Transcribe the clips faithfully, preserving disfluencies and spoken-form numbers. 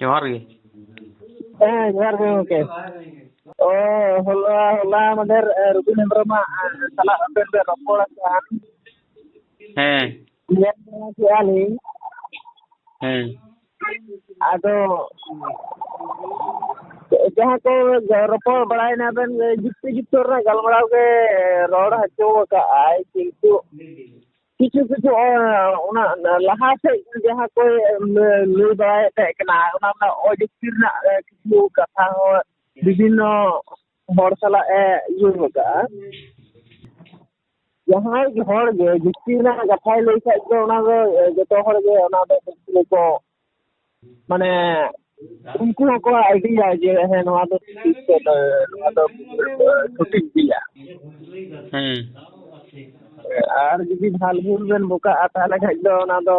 ᱡᱚᱦᱟᱨ ᱜᱮ᱾ ᱦᱮᱸ, ᱡᱚᱦᱟᱨ ᱜᱮ ᱜᱚᱢᱠᱮ᱾ ᱚ, ᱦᱚᱞᱟ, ᱦᱚᱞᱟ ᱢᱟᱫᱷᱮᱨ, ᱮ, ᱨᱚᱵᱤᱱ ᱦᱮᱢᱵᱨᱚᱢᱟᱜ, ᱮ, ᱥᱟᱞᱟᱜ ᱟᱵᱮᱱ ᱵᱮᱱ ᱨᱚᱯᱚᱲ ᱟᱠᱟᱱ᱾ ᱦᱮᱸ᱾ ᱧᱮᱞ ᱵᱟᱲᱟ ᱠᱮᱜᱼᱟ ᱞᱤᱧ᱾ ᱦᱮᱸ᱾ ᱟᱫᱚ ᱡᱟᱦᱟᱸ ᱠᱚ ᱨᱚᱯᱚᱲ ᱵᱟᱲᱟᱭᱮᱱᱟ ᱵᱮᱱ, ᱡᱩᱠᱛᱤ ᱡᱩᱠᱛᱚ ᱨᱮᱱᱟᱜ ᱜᱟᱞᱢᱟᱨᱟᱣ ᱜᱮ ᱨᱚᱲ ᱦᱚᱪᱚ ᱟᱠᱟᱫᱼᱟᱭ, ᱠᱤᱱᱛᱩ ᱠᱤᱪᱷᱩ ᱠᱤᱪᱷᱩ, ᱚ, ᱚᱱᱟ ᱞᱟᱦᱟ ᱥᱮᱫ ᱡᱟᱦᱟᱸ ᱠᱚᱭ ᱞᱟᱹᱭ ᱵᱟᱲᱟᱭᱮᱫ ᱛᱟᱦᱮᱸ ᱠᱟᱱᱟ, ᱚᱱᱟ ᱨᱮᱱᱟᱜ ᱚᱡᱩᱠᱛᱤ ᱨᱮᱱᱟᱜ, ᱮ, ᱠᱤᱪᱷᱩ ᱠᱟᱛᱷᱟ ᱦᱚᱸ ᱵᱤᱵᱷᱤᱱᱱᱚ ᱦᱚᱲ ᱥᱟᱞᱟᱜ ᱮ ᱤᱭᱟᱹ ᱟᱠᱟᱫᱼᱟ᱾ ᱡᱟᱦᱟᱸᱭ ᱜᱮ ᱦᱚᱲ ᱜᱮ ᱡᱩᱠᱛᱤ ᱨᱮᱱᱟᱜ ᱠᱟᱛᱷᱟᱭ ᱞᱟᱹᱭ ᱠᱷᱟᱡ ᱫᱚ, ᱚᱱᱟ ᱫᱚ, ᱮ, ᱡᱚᱛᱚ ᱦᱚᱲ ᱜᱮ ᱚᱱᱟ ᱫᱚ ᱠᱚ, ᱢᱟᱱᱮ, ᱩᱱᱠᱩ ᱦᱚᱸᱠᱚ ᱟᱭᱰᱤᱭᱟ ᱡᱮ, ᱦᱮᱸ, ᱱᱚᱣᱟ ᱫᱚ ᱴᱷᱤᱠ ᱥᱮ, ᱱᱚᱣᱟ ᱫᱚ ᱥᱚᱴᱷᱤᱠ ᱜᱮᱭᱟ᱾ ᱦᱮᱸ᱾ ᱟᱨ ᱡᱩᱫᱤ ᱵᱷᱟᱞ ᱵᱷᱩᱞ ᱵᱮᱱ ᱵᱚᱠᱟᱜᱼᱟ, ᱛᱟᱦᱚᱞᱮ ᱠᱷᱟᱡ ᱫᱚ ᱚᱱᱟ ᱫᱚ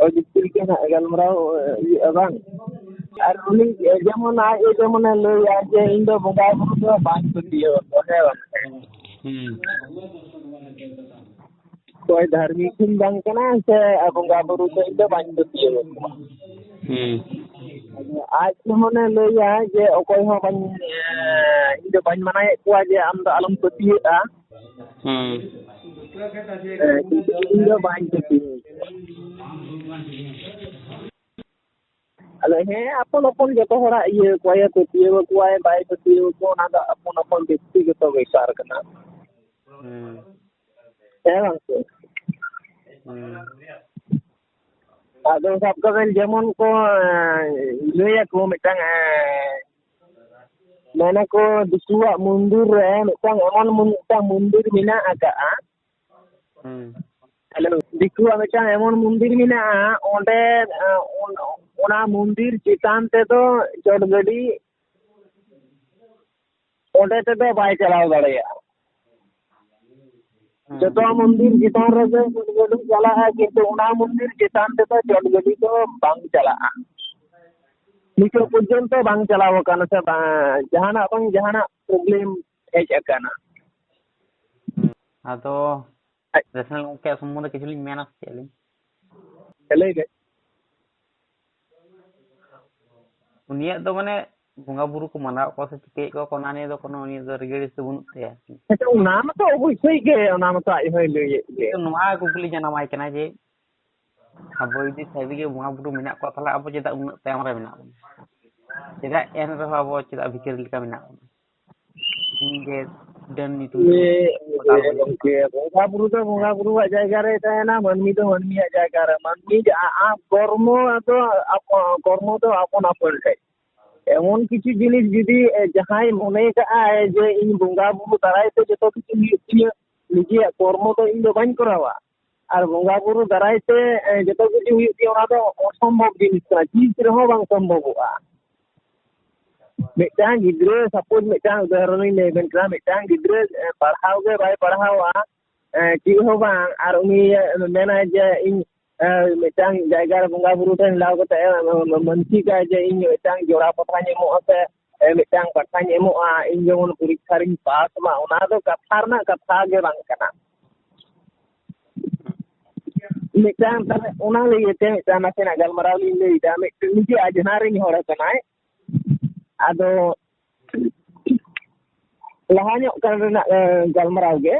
ᱚᱡᱩᱠᱛᱤ ᱜᱮ ᱦᱟᱸᱜ ᱜᱟᱞᱢᱟᱨᱟᱣ ᱤᱭᱟᱹᱜᱼᱟ, ᱵᱟᱝ? ᱟᱨ ᱩᱱᱤ ᱡᱮᱢᱚᱱ ᱟᱡ ᱮ ᱡᱮᱢᱚᱱᱮ ᱞᱟᱹᱭᱟ ᱡᱮ, "ᱤᱧ ᱫᱚ ᱵᱚᱸᱜᱟ ᱵᱩᱨᱩ ᱫᱚ ᱵᱟᱹᱧ ᱯᱟᱹᱛᱭᱟᱹᱣ ᱟᱠᱚᱣᱟ", ᱦᱮᱸ ᱵᱟᱝ? ᱦᱩᱸ᱾ ᱚᱠᱚᱭ ᱫᱷᱟᱨᱢᱤᱠ ᱦᱚᱸ ᱵᱟᱝ ᱠᱟᱱᱟ ᱥᱮ ᱵᱚᱸᱜᱟ ᱵᱩᱨᱩ ᱫᱚ ᱤᱧ ᱫᱚ ᱵᱟᱹᱧ ᱯᱟᱹᱛᱭᱟᱹᱣ ᱟᱠᱚᱣᱟ᱾ ᱦᱩᱸ᱾ ᱟᱫᱚ ᱟᱡ ᱡᱮᱢᱚᱱᱮ ᱞᱟᱹᱭᱟ ᱡᱮ, "ᱚᱠᱚᱭ ᱦᱚᱸ ᱵᱟᱹᱧ, ᱮ, ᱤᱧ ᱫᱚ ᱵᱟᱹᱧ ᱢᱟᱱᱟᱭᱮᱫ ᱠᱚᱣᱟ ᱡᱮ ᱟᱢ ᱫᱚ ᱟᱞᱚᱢ ᱯᱟᱹᱛᱭᱟᱹᱜᱼᱟ", ᱦᱩᱸ᱾ ᱦᱮᱸ, ᱠᱤᱱᱛᱩ ᱤᱧ ᱫᱚ ᱵᱟᱹᱧ ᱯᱟᱹᱛᱭᱟᱹᱜᱼᱟ᱾ ᱟᱫᱚ ᱦᱮᱸ, ᱟᱯᱚᱱ ᱟᱯᱚᱱ ᱡᱚᱛᱚ ᱦᱚᱲᱟᱜ ᱤᱭᱟᱹ, ᱚᱠᱚᱭᱮ ᱯᱟᱹᱛᱭᱟᱹᱣ ᱟᱠᱚᱣᱟᱭ, ᱵᱟᱭ ᱯᱟᱹᱛᱭᱟᱹᱣ ᱟᱠᱚᱣᱟ, ᱚᱱᱟ ᱫᱚ ᱟᱯᱚᱱ ᱟᱯᱚᱱ ᱵᱮᱠᱛᱤᱜᱚᱛᱚ ᱵᱮᱯᱟᱨ ᱠᱟᱱᱟ᱾ ᱦᱩᱸ᱾ ᱦᱮᱸ ᱵᱟᱝ ᱥᱮ? ᱦᱩᱸ᱾ ᱟᱫᱚ ᱥᱟᱵ ᱠᱟᱜ ᱵᱮᱱ, ᱡᱮᱢᱚᱱ ᱠᱚ, ᱮᱸ, ᱞᱟᱹᱭᱟᱠᱚ ᱢᱤᱫᱴᱟᱝ, ᱮᱸ, ᱢᱮᱱᱟᱠᱚ ᱫᱤᱠᱩᱣᱟᱜ ᱢᱚᱱᱫᱤᱨ ᱨᱮ ᱢᱤᱫᱴᱟᱝ ᱮᱢᱚᱱ ᱢᱚᱱ-, ᱢᱤᱫᱴᱟᱝ ᱢᱚᱱᱫᱤᱨ ᱢᱮᱱᱟᱜ ᱟᱠᱟᱜᱼᱟ᱾ ᱦᱩᱸ᱾ ᱦᱮᱞᱳ, ᱫᱤᱠᱩᱣᱟᱜ ᱢᱤᱫᱴᱟᱝ ᱮᱢᱚᱱ ᱢᱚᱱᱫᱤᱨ ᱢᱮᱱᱟᱜᱼᱟ, ᱚᱸᱰᱮ, ᱮᱸ, ᱚᱱ-, ᱚᱱᱟ ᱢᱚᱱᱫᱤᱨ ᱪᱮᱛᱟᱱ ᱛᱮᱫᱚ ᱪᱚᱴ ᱜᱟᱹᱰᱤ ᱚᱸᱰᱮ ᱛᱮᱫᱚ ᱵᱟᱭ ᱪᱟᱞᱟᱣ ᱫᱟᱲᱮᱭᱟᱜᱼᱟ᱾ ᱦᱩᱸ᱾ ᱡᱚᱛᱚ ᱢᱚᱱᱫᱤᱨ ᱪᱮᱛᱟᱱ ᱨᱮᱜᱮ ᱪᱚᱴ ᱜᱟᱹᱰᱤ ᱪᱟᱞᱟᱜᱼᱟ, ᱠᱤᱱᱛᱩ ᱚᱱᱟ ᱢᱚᱱᱫᱤᱨ ᱪᱮᱛᱟᱱ ᱛᱮᱫᱚ ᱪᱚᱴ ᱜᱟᱹᱰᱤ ᱫᱚ ᱵᱟᱝ ᱪᱟᱞᱟᱜᱼᱟ᱾ ᱱᱤᱛᱚᱜ ᱯᱚᱨᱡᱚᱱᱛᱚ ᱵᱟᱝ ᱪᱟᱞᱟᱣ ᱟᱠᱟᱱᱟ ᱥᱮ ᱵᱟᱝ, ᱡᱟᱦᱟᱱᱟᱜ ᱵᱟᱝ ᱡᱟᱦᱟᱱᱟᱜ ᱯᱨᱚᱵᱞᱮᱢ ᱦᱮᱡ ᱟᱠᱟᱱᱟ᱾ ᱦᱩᱸ᱾ ᱟᱫᱚ ᱟᱡ- ᱨᱮᱥᱱᱟᱞ ᱜᱚᱢᱠᱮᱭᱟᱜ ᱥᱚᱢᱵᱚᱱᱫᱷᱮ ᱠᱤᱪᱷᱩ ᱞᱤᱧ ᱢᱮᱱᱟ ᱥᱮ ᱪᱮᱫ ᱞᱤᱧ? ᱞᱟᱹᱭ ᱵᱮᱱ᱾ ᱩᱱᱤᱭᱟᱜ ᱫᱚ ᱢᱟᱱᱮ ᱵᱚᱸᱜᱟ ᱵᱩᱨᱩ ᱠᱚ ᱢᱟᱱᱟᱣᱮᱫ ᱠᱚᱣᱟ ᱥᱮ ᱪᱤᱠᱟᱹᱭᱮᱫ ᱠᱚᱣᱟ ᱠᱚ, ᱚᱱᱟ ᱱᱤᱭᱮ ᱫᱚ ᱠᱳᱱᱳ ᱩᱱᱤᱭᱟᱜ ᱫᱚ ᱨᱤᱜᱟᱹᱲ ᱫᱚ ᱵᱟᱹᱱᱩᱜ ᱛᱟᱭᱟ᱾ ᱦᱮᱸ, ᱚᱱᱟ ᱢᱟᱛᱚ ᱚᱵᱚᱥᱥᱳᱭ ᱜᱮ, ᱚᱱᱟ ᱢᱟᱛᱚ ᱟᱡ ᱦᱚᱸᱭ ᱞᱟᱹᱭᱮᱫ ᱜᱮ᱾ ᱛᱚ ᱱᱚᱣᱟ ᱠᱩᱠᱞᱤ ᱡᱟᱱᱟᱢᱟᱭ ᱠᱟᱱᱟ ᱡᱮ ᱟᱵᱚ ᱡᱩᱫᱤ ᱥᱟᱹᱨᱤᱜᱮ ᱵᱚᱸᱜᱟ ᱵᱩᱨᱩ ᱢᱮᱱᱟᱜ ᱠᱚᱣᱟ, ᱛᱟᱦᱚᱞᱮ ᱟᱵᱚ ᱪᱮᱫᱟᱜ ᱩᱱᱟᱹᱜ ᱛᱟᱭᱚᱢ ᱨᱮ ᱢᱮᱱᱟᱜ ᱵᱚᱱᱟ? ᱪᱮᱫᱟᱜ ᱮᱱ ᱨᱮᱦᱚᱸ ᱟᱵᱚ ᱪᱮᱫᱟᱜ ᱵᱷᱤᱠᱟᱹᱨᱤ ᱞᱮᱠᱟ ᱢᱮᱱᱟᱜ ᱵᱚᱱᱟ? ᱤᱧ ᱡᱮ ᱰᱟᱹᱱ ᱧᱩᱛᱩᱢ ᱛᱮ ᱜᱚᱴᱟ ᱵᱚᱱ ᱜᱚᱝᱠᱮ, ᱵᱚᱸᱜᱟ ᱵᱩᱨᱩ ᱫᱚ ᱵᱚᱸᱜᱟ ᱵᱩᱨᱩᱣᱟᱜ ᱡᱟᱭᱜᱟ ᱨᱮ ᱛᱟᱦᱮᱱᱟ, ᱢᱟᱹᱱᱢᱤ ᱫᱚ ᱢᱟᱹᱱᱢᱤᱭᱟᱜ ᱡᱟᱭᱜᱟ ᱨᱮ᱾ ᱢᱟᱹᱱᱢᱤ ᱡᱟ-, ᱟ-, ᱟ-, ᱠᱚᱨᱢᱚ ᱫᱚ ᱟᱯ-, ᱠᱚᱨᱢᱚ ᱫᱚ ᱟᱯᱚᱱ ᱟᱯᱚᱱ ᱴᱷᱮᱡ᱾ ᱮᱢᱚᱱ ᱠᱤᱪᱷᱩ ᱡᱤᱱᱤᱥ ᱡᱩᱫᱤ, ᱮ, ᱡᱟᱦᱟᱸᱭ ᱢᱚᱱᱮ ᱠᱟᱜᱼᱟᱭ ᱡᱮ ᱤᱧ ᱵᱚᱸᱜᱟ ᱵᱩᱨᱩ ᱫᱟᱨᱟᱭ ᱛᱮ ᱡᱚᱛᱚ ᱠᱤᱪᱷᱩ ᱦᱩᱭᱩᱜ ᱛᱤᱧᱟᱹ, ᱱᱤᱡᱮᱭᱟᱜ ᱠᱚᱨᱢᱚ ᱫᱚ ᱤᱧ ᱫᱚ ᱵᱟᱹᱧ ᱠᱚᱨᱟᱣᱟ, ᱟᱨ ᱵᱚᱸᱜᱟ ᱵᱩᱨᱩ ᱫᱟᱨᱟᱭ ᱛᱮ, ᱮ, ᱡᱚᱛᱚ ᱠᱤᱪᱷᱩ ᱦᱩᱭᱩᱜ ᱛᱤᱧᱟᱹ, ᱚᱱᱟ ᱫᱚ ᱚᱥᱚᱢᱵᱷᱚᱵ ᱡᱤᱱᱤᱥ ᱠᱟᱱᱟ, ᱛᱤᱥ ᱨᱮᱦᱚᱸ ᱵᱟᱝ ᱥᱚᱢᱵᱷᱚᱵᱚᱜᱼᱟ᱾ ᱢᱤᱫᱴᱟᱝ ᱜᱤᱫᱽᱨᱟᱹ, ᱥᱟᱯᱳᱡᱽ ᱢᱤᱫᱴᱟᱝ ᱩᱫᱟᱦᱚᱨᱚᱱ ᱤᱧ ᱞᱟᱹᱭ ᱟᱵᱮᱱ ᱠᱟᱱᱟ, ᱢᱤᱫᱴᱟᱝ ᱜᱤᱫᱽᱨᱟᱹ, ᱮ, ᱯᱟᱲᱦᱟᱣ ᱜᱮ ᱵᱟᱭ ᱯᱟᱲᱦᱟᱣᱟ, ᱮ, ᱪᱮᱫ ᱦᱚᱸ ᱵᱟᱝ, ᱟᱨ ᱩᱱᱤ, ᱮ, ᱢᱮᱱᱟᱭ ᱡᱮ ᱤᱧ, ᱮ, ᱢᱤᱫᱴᱟᱝ ᱡᱟᱭᱜᱟ ᱨᱮ ᱵᱚᱸᱜᱟ ᱵᱩᱨᱩ ᱴᱷᱮᱱ ᱦᱮᱞᱟᱣ ᱠᱟᱛᱮ, ᱮ, ᱢᱟᱹᱱᱥᱤᱠᱟᱭ ᱡᱮ ᱤᱧ ᱢᱤᱫᱴᱟᱝ ᱡᱚᱲᱟ ᱯᱟᱛᱷᱟᱧ ᱮᱢᱚᱜᱼᱟ ᱥᱮ, ᱮ, ᱢᱤᱫᱴᱟᱝ ᱯᱟᱛᱷᱟᱧ ᱮᱢᱚᱜᱼᱟ, ᱤᱧ ᱡᱮᱢᱚᱱ ᱯᱚᱨᱤᱠᱠᱷᱟ ᱨᱤᱧ ᱯᱟᱥ ᱢᱟ, ᱚᱱᱟ ᱫᱚ ᱠᱟᱛᱷᱟ ᱨᱮᱱᱟᱜ ᱠᱟᱛᱷᱟ ᱜᱮ ᱵᱟᱝ ᱠᱟᱱᱟ᱾ ᱢᱤᱫᱴᱟᱝ ᱛᱟᱦᱞᱮ ᱚᱱᱟ ᱞᱟᱹᱜᱤᱫ ᱛᱮ ᱢᱤᱫᱴᱟᱝ ᱱᱟᱥᱮᱱᱟᱜ ᱜᱟᱞᱢᱟᱨᱟᱣ ᱞᱤᱧ ᱞᱟᱹᱭᱫᱟ᱾ ᱢᱤᱫᱴᱟᱝ ᱱᱤᱡᱮ ᱟᱡᱷᱱᱟᱨᱤᱧ ᱦᱚᱲ ᱠᱟᱱᱟᱭ, ᱟᱫᱚ ᱞᱟᱦᱟ ᱧᱚᱜ ᱠᱟᱱ ᱨᱮᱱᱟᱜ, ᱮ, ᱜᱟᱞᱢᱟᱨᱟᱣ ᱜᱮ᱾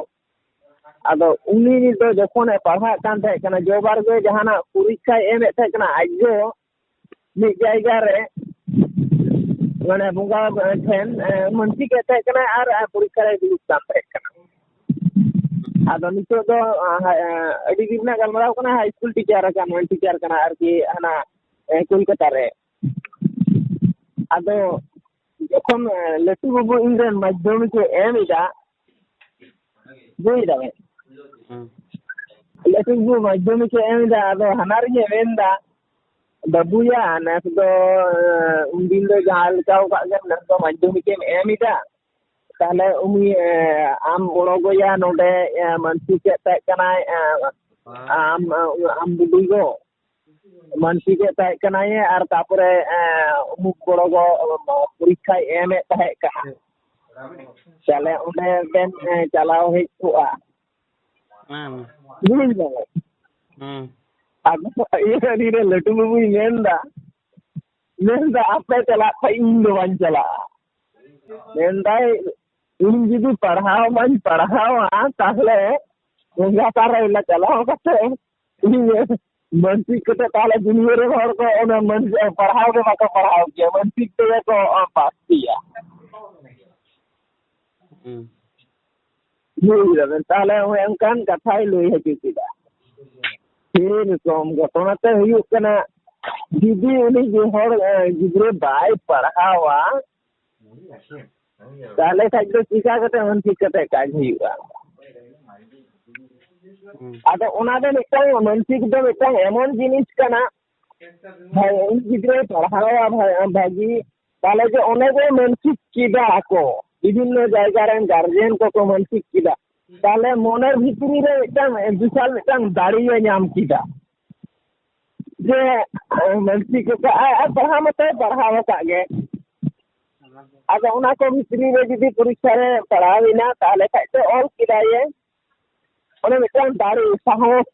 ᱟᱫᱚ ᱩᱱᱤ ᱫᱚ ᱡᱚᱠᱷᱚᱱᱮ ᱯᱟᱲᱦᱟᱜ ᱠᱟᱱ ᱛᱟᱦᱮᱸ ᱠᱟᱱᱟ, ᱡᱚᱵᱟᱨ ᱜᱮ ᱡᱟᱦᱟᱱᱟᱜ ᱯᱚᱨᱤᱠᱠᱷᱟᱭ ᱮᱢᱮᱫ ᱛᱟᱦᱮᱸ ᱠᱟᱱᱟ, ᱟᱡ ᱫᱚ ᱢᱤᱫ ᱡᱟᱭᱜᱟ ᱨᱮ ᱢᱟᱱᱮ ᱵᱚᱸᱜᱟ ᱴᱷᱮᱱ, ᱮ, ᱢᱟᱹᱱᱥᱤᱠ ᱮᱫ ᱛᱟᱦᱮᱸ ᱠᱟᱱᱟ ᱟᱨ, ᱟᱨ ᱯᱚᱨᱤᱠᱠᱷᱟ ᱨᱮ ᱫᱩᱲᱩᱵ ᱠᱟᱱ ᱛᱟᱦᱮᱸ ᱠᱟᱱᱟ᱾ ᱟᱫᱚ ᱱᱤᱛᱚᱜ ᱫᱚ, ᱟ, ᱦᱟ-, ᱮ, ᱟᱹᱰᱤ ᱫᱤᱱ ᱨᱮᱱᱟᱜ ᱜᱟᱞᱢᱟᱨᱟᱣ ᱠᱟᱱᱟ, ᱦᱟᱭ ᱥᱠᱩᱞ ᱴᱤᱪᱟᱨ ᱟᱠᱟᱱ, ᱴᱤᱪᱟᱨ ᱠᱟᱱᱟ ᱟᱨᱠᱤ, ᱦᱟᱱᱟ, ᱮ, ᱠᱳᱞᱠᱟᱛᱟ ᱨᱮ᱾ ᱟᱫᱚ ᱡᱚᱠᱷᱚᱱ, ᱮ, ᱞᱟᱹᱴᱩ ᱵᱟᱹᱵᱩ ᱤᱧ ᱨᱮᱱ ᱢᱟᱫᱽᱫᱷᱚᱢᱤᱠ ᱮ ᱮᱢ ᱮᱫᱟ, ᱵᱩᱡ ᱫᱟᱵᱮᱱ? ᱦᱩᱸ᱾ ᱞᱟᱹᱴᱩ ᱵᱟᱹᱵᱩ ᱢᱟᱫᱽᱫᱷᱚᱢᱤᱠ ᱮ ᱮᱢ ᱮᱫᱟ, ᱟᱫᱚ ᱦᱟᱱᱟ ᱨᱮᱜᱮ ᱢᱮᱱ ᱮᱫᱟ, "ᱵᱟᱹᱵᱩᱭᱟ, ᱱᱮᱥ ᱫᱚ, ᱮ, ᱩᱱᱫᱤᱱ ᱫᱚ ᱡᱟᱦᱟᱸ ᱞᱮᱠᱟ ᱟᱠᱟᱫ ᱜᱮᱢ, ᱱᱮᱥ ᱫᱚ ᱢᱟᱫᱽᱫᱷᱚᱢᱤᱠ ᱮᱢ ᱮᱢ ᱮᱫᱟ, ᱛᱟᱦᱞᱮ ᱩᱱᱤ, ᱮ, ᱟᱢ ᱜᱚᱲᱚ ᱜᱚᱭᱟ ᱱᱚᱰᱮ, ᱮ, ᱢᱟᱹᱱᱥᱤᱠ ᱮᱫ ᱛᱟᱦᱮᱸ ᱠᱟᱱᱟᱭ, ᱮ, ᱟᱢ, ᱟᱢ ᱵᱩᱰᱤ ᱜᱚ ᱢᱟᱹᱱᱥᱤᱠ ᱮᱫ ᱛᱟᱦᱮᱸ ᱠᱟᱱᱟᱭ, ᱟᱨ ᱛᱟᱯᱚᱨᱮ, ᱮ, ᱩᱢᱩᱠ ᱜᱚᱲᱚ ᱜᱚ ᱯᱚᱨᱤᱠᱠᱷᱟᱭ ᱮᱢ ᱮᱫ ᱛᱟᱦᱮᱸ ᱠᱟᱱᱟ, ᱛᱟᱦᱞᱮ ᱚᱸᱰᱮ ᱵᱮᱱ, ᱮ, ᱪᱟᱞᱟᱣ ᱦᱮᱡ ᱠᱚᱜᱼᱟ᱾" ᱦᱮᱸ᱾ ᱵᱩᱡ ᱫᱟᱵᱮᱱ? ᱦᱮᱸ᱾ ᱟᱫᱚ ᱤᱭᱟᱹ ᱨᱮ ᱞᱟᱹᱴᱩ ᱵᱟᱹᱵᱩᱭ ᱢᱮᱱ ᱮᱫᱟ, ᱢᱮᱱᱫᱟ, "ᱟᱯᱮ ᱪᱟᱞᱟᱜ ᱠᱷᱟᱡ ᱤᱧ ᱫᱚ ᱵᱟᱹᱧ ᱪᱟᱞᱟᱜᱼᱟ᱾" ᱢᱮᱱᱫᱟᱭ, "ᱤᱧ ᱡᱩᱫᱤ ᱯᱟᱲᱦᱟᱣ ᱵᱟᱹᱧ ᱯᱟᱲᱦᱟᱣᱟ, ᱛᱟᱦᱞᱮ ᱵᱚᱸᱜᱟ ᱛᱟᱨᱟ ᱮᱞᱟ ᱪᱟᱞᱟᱣ ᱠᱟᱛᱮ ᱤᱧ ᱢᱟᱱᱥᱤᱠ ᱠᱟᱛᱮ ᱛᱟᱦᱞᱮ ᱫᱩᱱᱤᱭᱟᱹ ᱨᱮᱱ ᱦᱚᱲ ᱠᱚ ᱚᱱᱟ ᱢᱟᱱ-, ᱯᱟᱲᱦᱟᱣ ᱜᱮ ᱵᱟᱠᱚ ᱯᱟᱲᱦᱟᱣ ᱠᱮᱭᱟ, ᱢᱟᱱᱥᱤᱠ ᱛᱮᱜᱮ ᱠᱚ ᱯᱟᱥ ᱠᱮᱭᱟ᱾" ᱦᱩᱸ᱾ ᱵᱩᱡᱷᱟᱹᱣ ᱠᱮᱫᱟ ᱵᱮᱱ? ᱛᱟᱦᱞᱮ ᱚᱱᱮ ᱚᱱᱠᱟᱱ ᱠᱟᱛᱷᱟᱭ ᱞᱟᱹᱭ ᱦᱚᱪᱚ ᱠᱮᱫᱟ᱾ ᱥᱮᱨᱚᱠᱚᱢ ᱜᱷᱚᱴᱚᱱᱟ ᱛᱮ ᱦᱩᱭᱩᱜ ᱠᱟᱱᱟ, ᱡᱩᱫᱤ ᱩᱱᱤ ᱡᱮ ᱦᱚᱲ, ᱮ, ᱜᱤᱫᱽᱨᱟᱹ ᱵᱟᱭ ᱯᱟᱲᱦᱟᱣᱟ, ᱛᱟᱦᱞᱮ ᱠᱷᱟᱡ ᱫᱚ ᱪᱤᱠᱟ ᱠᱟᱛᱮ ᱢᱟᱱᱥᱤᱠ ᱠᱟᱛᱮ ᱠᱟᱡᱽ ᱦᱩᱭᱩᱜᱼᱟ? ᱦᱩᱸ᱾ ᱟᱫᱚ ᱚᱱᱟ ᱫᱚ ᱢᱤᱫᱴᱟᱝ, ᱢᱟᱱᱥᱤᱠ ᱫᱚ ᱢᱤᱫᱴᱟᱝ ᱮᱢᱚᱱ ᱡᱤᱱᱤᱥ ᱠᱟᱱᱟ, ᱵᱷᱟᱭ, ᱩᱱᱤ ᱜᱤᱫᱽᱨᱟᱹᱭ ᱯᱟᱲᱦᱟᱣᱟ ᱵᱷᱟᱭ, ᱵᱷᱟᱹᱜᱤ, ᱛᱟᱦᱞᱮ ᱡᱮ ᱚᱱᱮ ᱡᱮ ᱢᱟᱱᱥᱤᱠ ᱠᱮᱫᱟ ᱠᱚ, ᱵᱤᱵᱷᱤᱱᱱᱚ ᱡᱟᱭᱜᱟ ᱨᱮᱱ ᱜᱟᱨᱡᱮᱱ ᱠᱚᱠᱚ ᱢᱟᱱᱥᱤᱠ ᱠᱮᱫᱟ, ᱛᱟᱦᱞᱮ ᱢᱚᱱᱮᱨ ᱵᱷᱤᱛᱨᱤ ᱨᱮ ᱢᱤᱫᱴᱟᱝ ᱵᱤᱥᱟᱞ ᱢᱤᱫᱴᱟᱝ ᱫᱟᱲᱮᱭ ᱧᱟᱢ ᱠᱮᱫᱟ᱾ ᱡᱮ, ᱮ, ᱢᱟᱱᱥᱤᱠ ᱟᱠᱟᱫ ᱟᱭ ᱟᱨ ᱯᱟᱲᱦᱟᱣ ᱢᱟᱛᱚᱭ ᱯᱟᱲᱦᱟᱣ ᱟᱠᱟᱫ ᱜᱮ᱾ ᱟᱫᱚ ᱚᱱᱟ ᱠᱚ ᱵᱷᱤᱛᱨᱤ ᱨᱮ ᱡᱩᱫᱤ ᱯᱚᱨᱤᱠᱠᱷᱟ ᱨᱮ ᱯᱟᱲᱦᱟᱣ ᱮᱱᱟ, ᱛᱟᱦᱞᱮ ᱠᱷᱟᱡ ᱫᱚ ᱚᱞ ᱠᱮᱫᱟᱭᱮ᱾ ᱚᱱᱮ ᱢᱤᱫᱴᱟᱝ ᱫᱟᱲᱮ, ᱥᱟᱦᱚᱥ,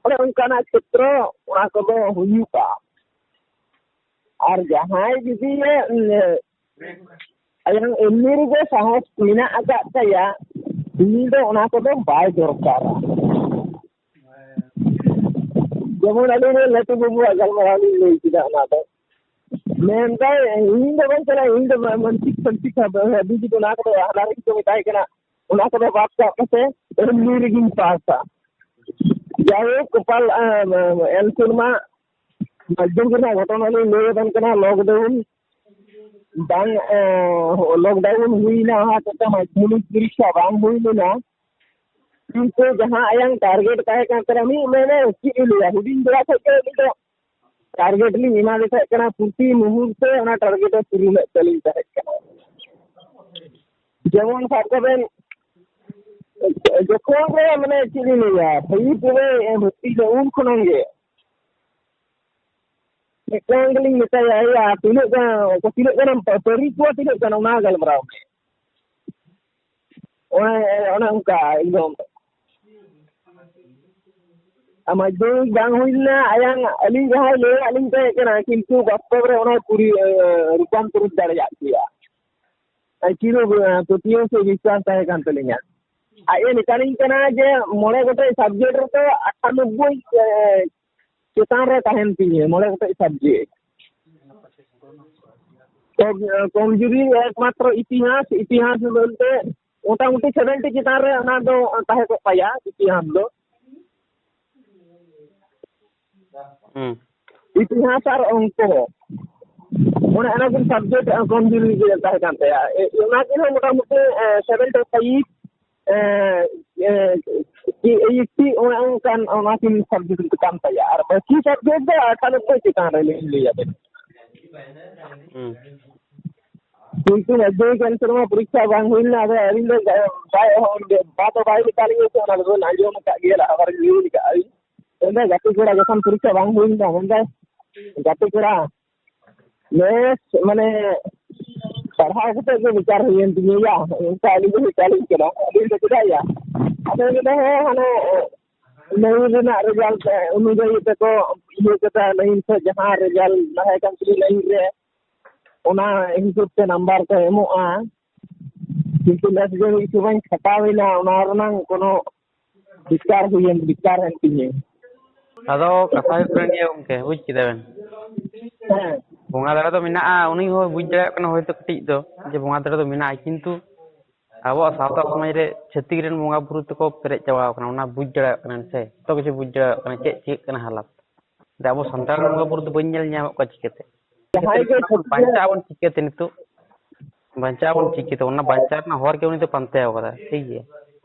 ᱚᱱᱮ ᱚᱱᱠᱟᱱᱟᱜ ᱠᱷᱮᱛᱨᱚ ᱚᱱᱟ ᱠᱚᱫᱚ ᱦᱩᱭᱩᱜᱼᱟ᱾ ᱟᱨ ᱡᱟᱦᱟᱸᱭ ᱡᱩᱫᱤ, ᱮ, ᱟᱭᱟᱝ ᱮᱢᱱᱤ ᱨᱮᱜᱮ ᱥᱟᱦᱚᱥ ᱢᱮᱱᱟᱜ ᱟᱠᱟᱫ ᱛᱟᱭᱟ, ᱩᱱᱤ ᱫᱚ ᱚᱱᱟ ᱠᱚᱫᱚ ᱵᱟᱭ ᱫᱚᱨᱠᱟᱨᱟ᱾ ᱡᱮᱢᱚᱱ ᱟᱹᱞᱤᱧ ᱨᱮᱱ ᱞᱟᱹᱴᱩ ᱵᱟᱹᱵᱩᱣᱟᱜ ᱜᱟᱞᱢᱟᱨᱟᱣ ᱞᱤᱧ ᱞᱟᱹᱭ ᱠᱮᱫᱟ, ᱚᱱᱟ ᱫᱚ ᱢᱮᱱᱫᱟᱭ, "ᱤᱧ ᱫᱚ ᱵᱟᱹᱧ ᱪᱟᱞᱟᱜᱼᱟ, ᱤᱧ ᱫᱚ ᱢᱟᱱᱥᱤᱠ ᱯᱷᱟᱱᱥᱤᱠ ᱦᱟᱹᱵᱤ ᱫᱚ ᱚᱱᱟ ᱠᱚᱫᱚ ᱦᱟᱱᱟ ᱨᱮᱜᱮ ᱠᱚ ᱢᱮᱛᱟᱭ ᱠᱟᱱᱟ, ᱚᱱᱟ ᱠᱚᱫᱚ ᱵᱟᱫ ᱠᱟᱜ ᱯᱮᱥᱮ, ᱮᱢᱱᱤ ᱨᱮᱜᱤᱧ ᱯᱟᱥᱟ᱾" ᱡᱟᱭᱦᱳᱠ, ᱠᱚᱯᱟᱞ, ᱮ, ᱮ, ᱮᱞ ᱥᱮᱨᱢᱟ ᱢᱟᱫᱽᱫᱷᱚᱢᱤᱠ ᱨᱮᱱᱟᱜ ᱜᱷᱚᱴᱚᱱᱟ ᱞᱤᱧ ᱞᱟᱹᱭ ᱟᱵᱮᱱ ᱠᱟᱱᱟ᱾ ᱞᱚᱠᱰᱟᱣᱩᱱ ᱵᱟᱝ, ᱮ, ᱞᱚᱠᱰᱟᱣᱩᱱ ᱦᱩᱭᱱᱟ, ᱚᱱᱟ ᱪᱮᱛᱟ ᱢᱟᱫᱽᱫᱷᱚᱢᱤᱠ ᱯᱚᱨᱤᱠᱠᱷᱟ ᱵᱟᱝ ᱦᱩᱭ ᱞᱮᱱᱟ᱾ ᱠᱤᱱᱛᱩ ᱡᱟᱦᱟᱸ ᱟᱭᱟᱝ ᱴᱟᱨᱜᱮᱴ ᱛᱟᱦᱮᱸ ᱠᱟᱱ ᱛᱟᱭᱟ, ᱢᱤᱫ ᱢᱮᱱᱮ ᱪᱮᱫ ᱮ ᱞᱟᱹᱭᱟ, ᱦᱩᱰᱤᱧ ᱵᱮᱲᱟ ᱠᱷᱚᱡ ᱜᱮ ᱩᱱᱤ ᱫᱚ ᱴᱟᱨᱜᱮᱴ ᱞᱤᱧ ᱮᱢᱟᱫᱮ ᱛᱟᱦᱮᱸ ᱠᱟᱱᱟ, ᱯᱨᱚᱛᱤ ᱢᱩᱦᱩᱨᱛᱮ ᱚᱱᱟ ᱴᱟᱨᱜᱮᱴ ᱮ ᱯᱩᱨᱩᱱᱮᱫ ᱛᱟᱹᱞᱤᱧ ᱛᱟᱦᱮᱸ ᱠᱟᱱᱟ᱾ ᱡᱮᱢᱚᱱ ᱥᱟᱵ ᱠᱟᱜ ᱵᱮᱱ, ᱡᱚᱠᱷᱚᱱ ᱨᱮ ᱢᱟᱱᱮ ᱪᱮᱫ ᱞᱤᱧ ᱞᱟᱹᱭᱟ, ᱯᱷᱟᱭᱤᱵᱷ ᱨᱮ ᱵᱷᱚᱨᱛᱤ ᱞᱮ, ᱩᱱ ᱠᱷᱚᱱᱟᱜ ᱜᱮ ᱢᱤᱫᱴᱟᱝ ᱜᱮᱞᱤᱧ ᱢᱮᱛᱟᱭᱟ, "ᱮᱭᱟ, ᱛᱤᱱᱟᱹᱜ ᱜᱟᱱ, ᱛᱤᱱᱟᱹᱜ ᱜᱟᱱᱮᱢ ᱯᱟ-, ᱯᱟᱹᱨᱤ ᱠᱚᱣᱟ, ᱛᱤᱱᱟᱹᱜ ᱜᱟᱱ, ᱚᱱᱟ ᱜᱟᱞᱢᱟᱨᱟᱣ ᱢᱮ᱾" ᱚᱱᱮ, ᱚᱱᱮ ᱚᱱᱠᱟ ᱮᱠᱫᱚᱢ᱾ ᱟᱨ ᱢᱟᱫᱽᱫᱷᱚᱢᱤᱠ ᱵᱟᱝ ᱦᱩᱭ ᱞᱮᱱᱟ, ᱟᱭᱟᱝ, ᱟᱹᱞᱤᱧ ᱡᱟᱦᱟᱸᱭ ᱞᱟᱹᱭᱟᱫ ᱞᱤᱧ ᱛᱟᱦᱮᱸ ᱠᱟᱱᱟ, ᱠᱤᱱᱛᱩ ᱵᱟᱥᱛᱚᱵ ᱨᱮ ᱚᱱᱟ ᱯᱩᱨᱤ-, ᱮ, ᱨᱩᱯᱟᱱᱛᱚᱨᱤᱛ ᱫᱟᱲᱮᱭᱟᱜ ᱜᱮᱭᱟ᱾ ᱟᱹᱠᱤᱞ ᱫᱚ, ᱮ, ᱯᱟᱹᱛᱭᱟᱹᱣ ᱥᱮ ᱵᱤᱥᱣᱟᱥ ᱛᱟᱦᱮᱸ ᱠᱟᱱ ᱛᱟᱹᱞᱤᱧᱟ᱾ ᱟᱡ ᱮ ᱢᱮᱛᱟᱞᱤᱧ ᱠᱟᱱᱟ ᱡᱮ ᱢᱚᱬᱮ ᱜᱚᱴᱮᱡ subject ᱨᱮᱫᱚ ᱟᱴᱷᱟᱱᱚᱵᱵᱳᱭ, ᱮ, ᱪᱮᱛᱟᱱ ᱨᱮ ᱛᱟᱦᱮᱱ ᱛᱤᱧᱟᱹ, ᱢᱚᱬᱮ ᱜᱚᱴᱮᱡ subject᱾ ᱠᱚᱢ-, ᱠᱚᱢᱡᱩᱨᱤ ᱮᱠᱢᱟᱛᱨᱚ ᱤᱛᱤᱦᱟᱥ, ᱤᱛᱤᱦᱟᱥ ᱵᱚᱞᱛᱮ ᱢᱚᱴᱟᱢᱩᱴᱤ seventy ᱪᱮᱛᱟᱱ ᱨᱮ ᱚᱱᱟ ᱫᱚ ᱛᱟᱦᱮᱸ ᱠᱚᱜ ᱛᱟᱭᱟ, ᱤᱛᱤᱦᱟᱥ ᱫᱚ᱾ ᱦᱩᱸ᱾ ᱤᱛᱤᱦᱟᱥ ᱟᱨ ᱚᱝᱠᱚ, ᱚᱱᱮ ᱚᱱᱟ ᱠᱤᱱ subject ᱠᱚᱢᱡᱩᱨᱤ ᱜᱮ ᱛᱟᱦᱮᱸ ᱠᱟᱱ ᱛᱟᱭᱟ᱾ ᱮ, ᱚᱱᱟ ᱠᱤᱱ ᱦᱚᱸ ᱢᱚᱴᱟᱢᱩᱴᱤ, ᱮ, seventy five, ᱮ, ᱮ, eighty, ᱚᱱᱮ ᱚᱱᱠᱟᱱ, ᱚᱱᱟ ᱠᱤᱱ subject ᱠᱟᱱ ᱛᱟᱭᱟ᱾ ᱟᱨ ᱵᱟᱹᱠᱤ subject ᱫᱚ ᱟᱴᱷᱟᱱᱚᱵᱵᱳᱭ ᱪᱮᱛᱟᱱ ᱨᱮ ᱞᱤᱧ ᱞᱟᱹᱭ ᱟᱵᱮᱱ᱾ ᱦᱩᱸ᱾ ᱠᱤᱱᱛᱩ ᱢᱟᱫᱽᱫᱷᱚᱢᱤᱠ ᱮᱢ ᱥᱮᱨᱢᱟ ᱯᱚᱨᱤᱠᱠᱷᱟ ᱵᱟᱝ ᱦᱩᱭ ᱞᱮᱱᱟ, ᱟᱫᱚ ᱟᱹᱞᱤᱧ ᱫᱚ ᱵᱟᱭ, ᱵᱟ ᱫᱚ ᱵᱟᱭ ᱢᱮᱛᱟ ᱞᱤᱧᱟ ᱥᱮ, ᱚᱱᱟ ᱫᱚᱵᱚᱱ ᱟᱸᱡᱚᱢ ᱟᱠᱟᱫ ᱜᱮᱭᱟ, ᱞᱟᱦᱟ ᱵᱟᱨ ᱧᱮᱞ ᱟᱠᱟᱫᱼᱟ ᱞᱤᱧ᱾ ᱢᱮᱱᱫᱟᱭ, ᱜᱟᱛᱮ ᱠᱚᱲᱟ ᱡᱚᱠᱷᱚᱱ ᱯᱚᱨᱤᱠᱠᱷᱟ ᱵᱟᱝ ᱦᱩᱭ ᱞᱮᱱᱟ, ᱢᱮᱱᱫᱟᱭ, ᱜᱟᱛᱮ ᱠᱚᱲᱟ, ᱱᱮᱥ ᱢᱟᱱᱮ ᱯᱟᱲᱦᱟᱣ ᱠᱟᱛᱮ ᱜᱮ ᱵᱮᱠᱟᱨ ᱦᱩᱭᱮᱱ ᱛᱤᱧᱟ ᱭᱟ, ᱚᱱᱠᱟ ᱟᱹᱞᱤᱧ ᱫᱚ ᱢᱮᱛᱟ ᱞᱤᱧ ᱠᱟᱱᱟ᱾ ᱟᱹᱞᱤᱧ ᱫᱚ ᱪᱮᱫᱟᱜ ᱭᱟ? ᱟᱫᱚ ᱢᱮᱱᱫᱟ, ᱦᱮᱸ, ᱦᱟᱱᱮ ᱱᱟᱭᱤᱱ ᱨᱮᱱᱟᱜ ᱨᱮᱡᱟᱞᱴ ᱚᱱᱩᱡᱟᱭᱤ ᱛᱮᱠᱚ ᱤᱭᱟᱹ ᱠᱮᱫᱟ, ᱱᱟᱭᱤᱱ ᱠᱷᱚᱱ ᱡᱟᱦᱟᱸ ᱨᱮᱡᱟᱞᱴ ᱛᱟᱦᱮᱸ ᱠᱟᱱ ᱛᱤᱧᱟ ᱱᱟᱭᱤᱱ ᱨᱮ, ᱚᱱᱟ ᱦᱤᱥᱟᱹᱵ ᱛᱮ ᱱᱟᱢᱵᱟᱨ ᱠᱚ ᱮᱢᱚᱜᱼᱟ᱾ ᱠᱤᱱᱛᱩ ᱱᱮᱥ ᱜᱮ ᱢᱤᱫ ᱥᱚᱢᱚᱭ ᱠᱷᱟᱴᱟᱣ ᱮᱱᱟ, ᱚᱱᱟ ᱨᱮᱱᱟᱜ ᱠᱳᱱᱳ ᱵᱮᱠᱟᱨ ᱦᱩᱭᱮᱱ, ᱵᱮᱠᱟᱨ ᱮᱱ ᱛᱤᱧᱟᱹ᱾ ᱟᱫᱚ ᱠᱟᱛᱷᱟ ᱦᱩᱭᱩᱜ ᱠᱟᱱᱟ ᱱᱤᱭᱟᱹ ᱜᱚᱝᱠᱮ, ᱵᱩᱡ ᱠᱮᱫᱟ ᱵᱮᱱ? ᱦᱮᱸ᱾ ᱵᱚᱸᱜᱟ ᱫᱟᱲᱮ ᱫᱚ ᱢᱮᱱᱟᱜᱼᱟ, ᱩᱱᱤ ᱦᱚᱸ ᱵᱩᱡ ᱫᱟᱲᱮᱭᱟᱜ ᱠᱟᱱᱟ ᱦᱚᱭᱛᱳ ᱠᱟᱹᱴᱤᱡ ᱫᱚ, ᱡᱮ ᱵᱚᱸᱜᱟ ᱫᱟᱲᱮ ᱫᱚ ᱢᱮᱱᱟᱜᱼᱟ, ᱠᱤᱱᱛᱩ ᱟᱵᱚᱣᱟᱜ ᱥᱟᱶᱛᱟ ᱥᱚᱢᱟᱡᱽ ᱨᱮ ᱪᱷᱟᱹᱛᱤᱠ ᱨᱮᱱ ᱵᱚᱸᱜᱟ ᱵᱩᱨᱩ ᱛᱮᱠᱚ ᱯᱮᱨᱮᱡ ᱪᱟᱵᱟᱣ ᱠᱟᱱᱟ, ᱚᱱᱟ ᱵᱩᱡ ᱫᱟᱲᱮᱭᱟᱜ ᱠᱟᱱᱟ ᱥᱮ, ᱡᱚᱛᱚ ᱠᱤᱪᱷᱩ ᱵᱩᱡ ᱫᱟᱲᱮᱭᱟᱜ ᱠᱟᱱᱟ, ᱪᱮᱫ ᱪᱤᱠᱟᱹᱜ ᱠᱟᱱᱟ ᱦᱟᱞᱟᱛ᱾ ᱟᱵᱚ ᱥᱟᱱᱛᱟᱲ ᱵᱚᱸᱜᱟ ᱵᱩᱨᱩ ᱫᱚ ᱵᱟᱹᱧ ᱧᱮᱞ ᱧᱟᱢᱮᱫ ᱠᱚᱣᱟ ᱪᱤᱠᱟᱹᱛᱮ? ᱡᱟᱦᱟᱸᱭ ᱜᱮ ᱪᱷᱟᱹᱛᱤᱠ ᱵᱟᱧᱪᱟᱜ ᱟᱵᱚᱱ ᱪᱤᱠᱟᱹᱛᱮ ᱱᱤᱛᱚᱜ? ᱵᱟᱧᱪᱟᱜ ᱟᱵᱚᱱ ᱪᱤᱠᱟᱹᱛᱮ? ᱚᱱᱟ ᱵᱟᱧᱪᱟᱣ ᱨᱮᱱᱟᱜ ᱦᱚᱨ ᱜᱮ ᱩᱱᱤ ᱫᱚ ᱯᱟᱱᱛᱮ ᱟᱠᱟᱫᱟ, ᱴᱷᱤᱠ ᱜᱮᱭᱟ?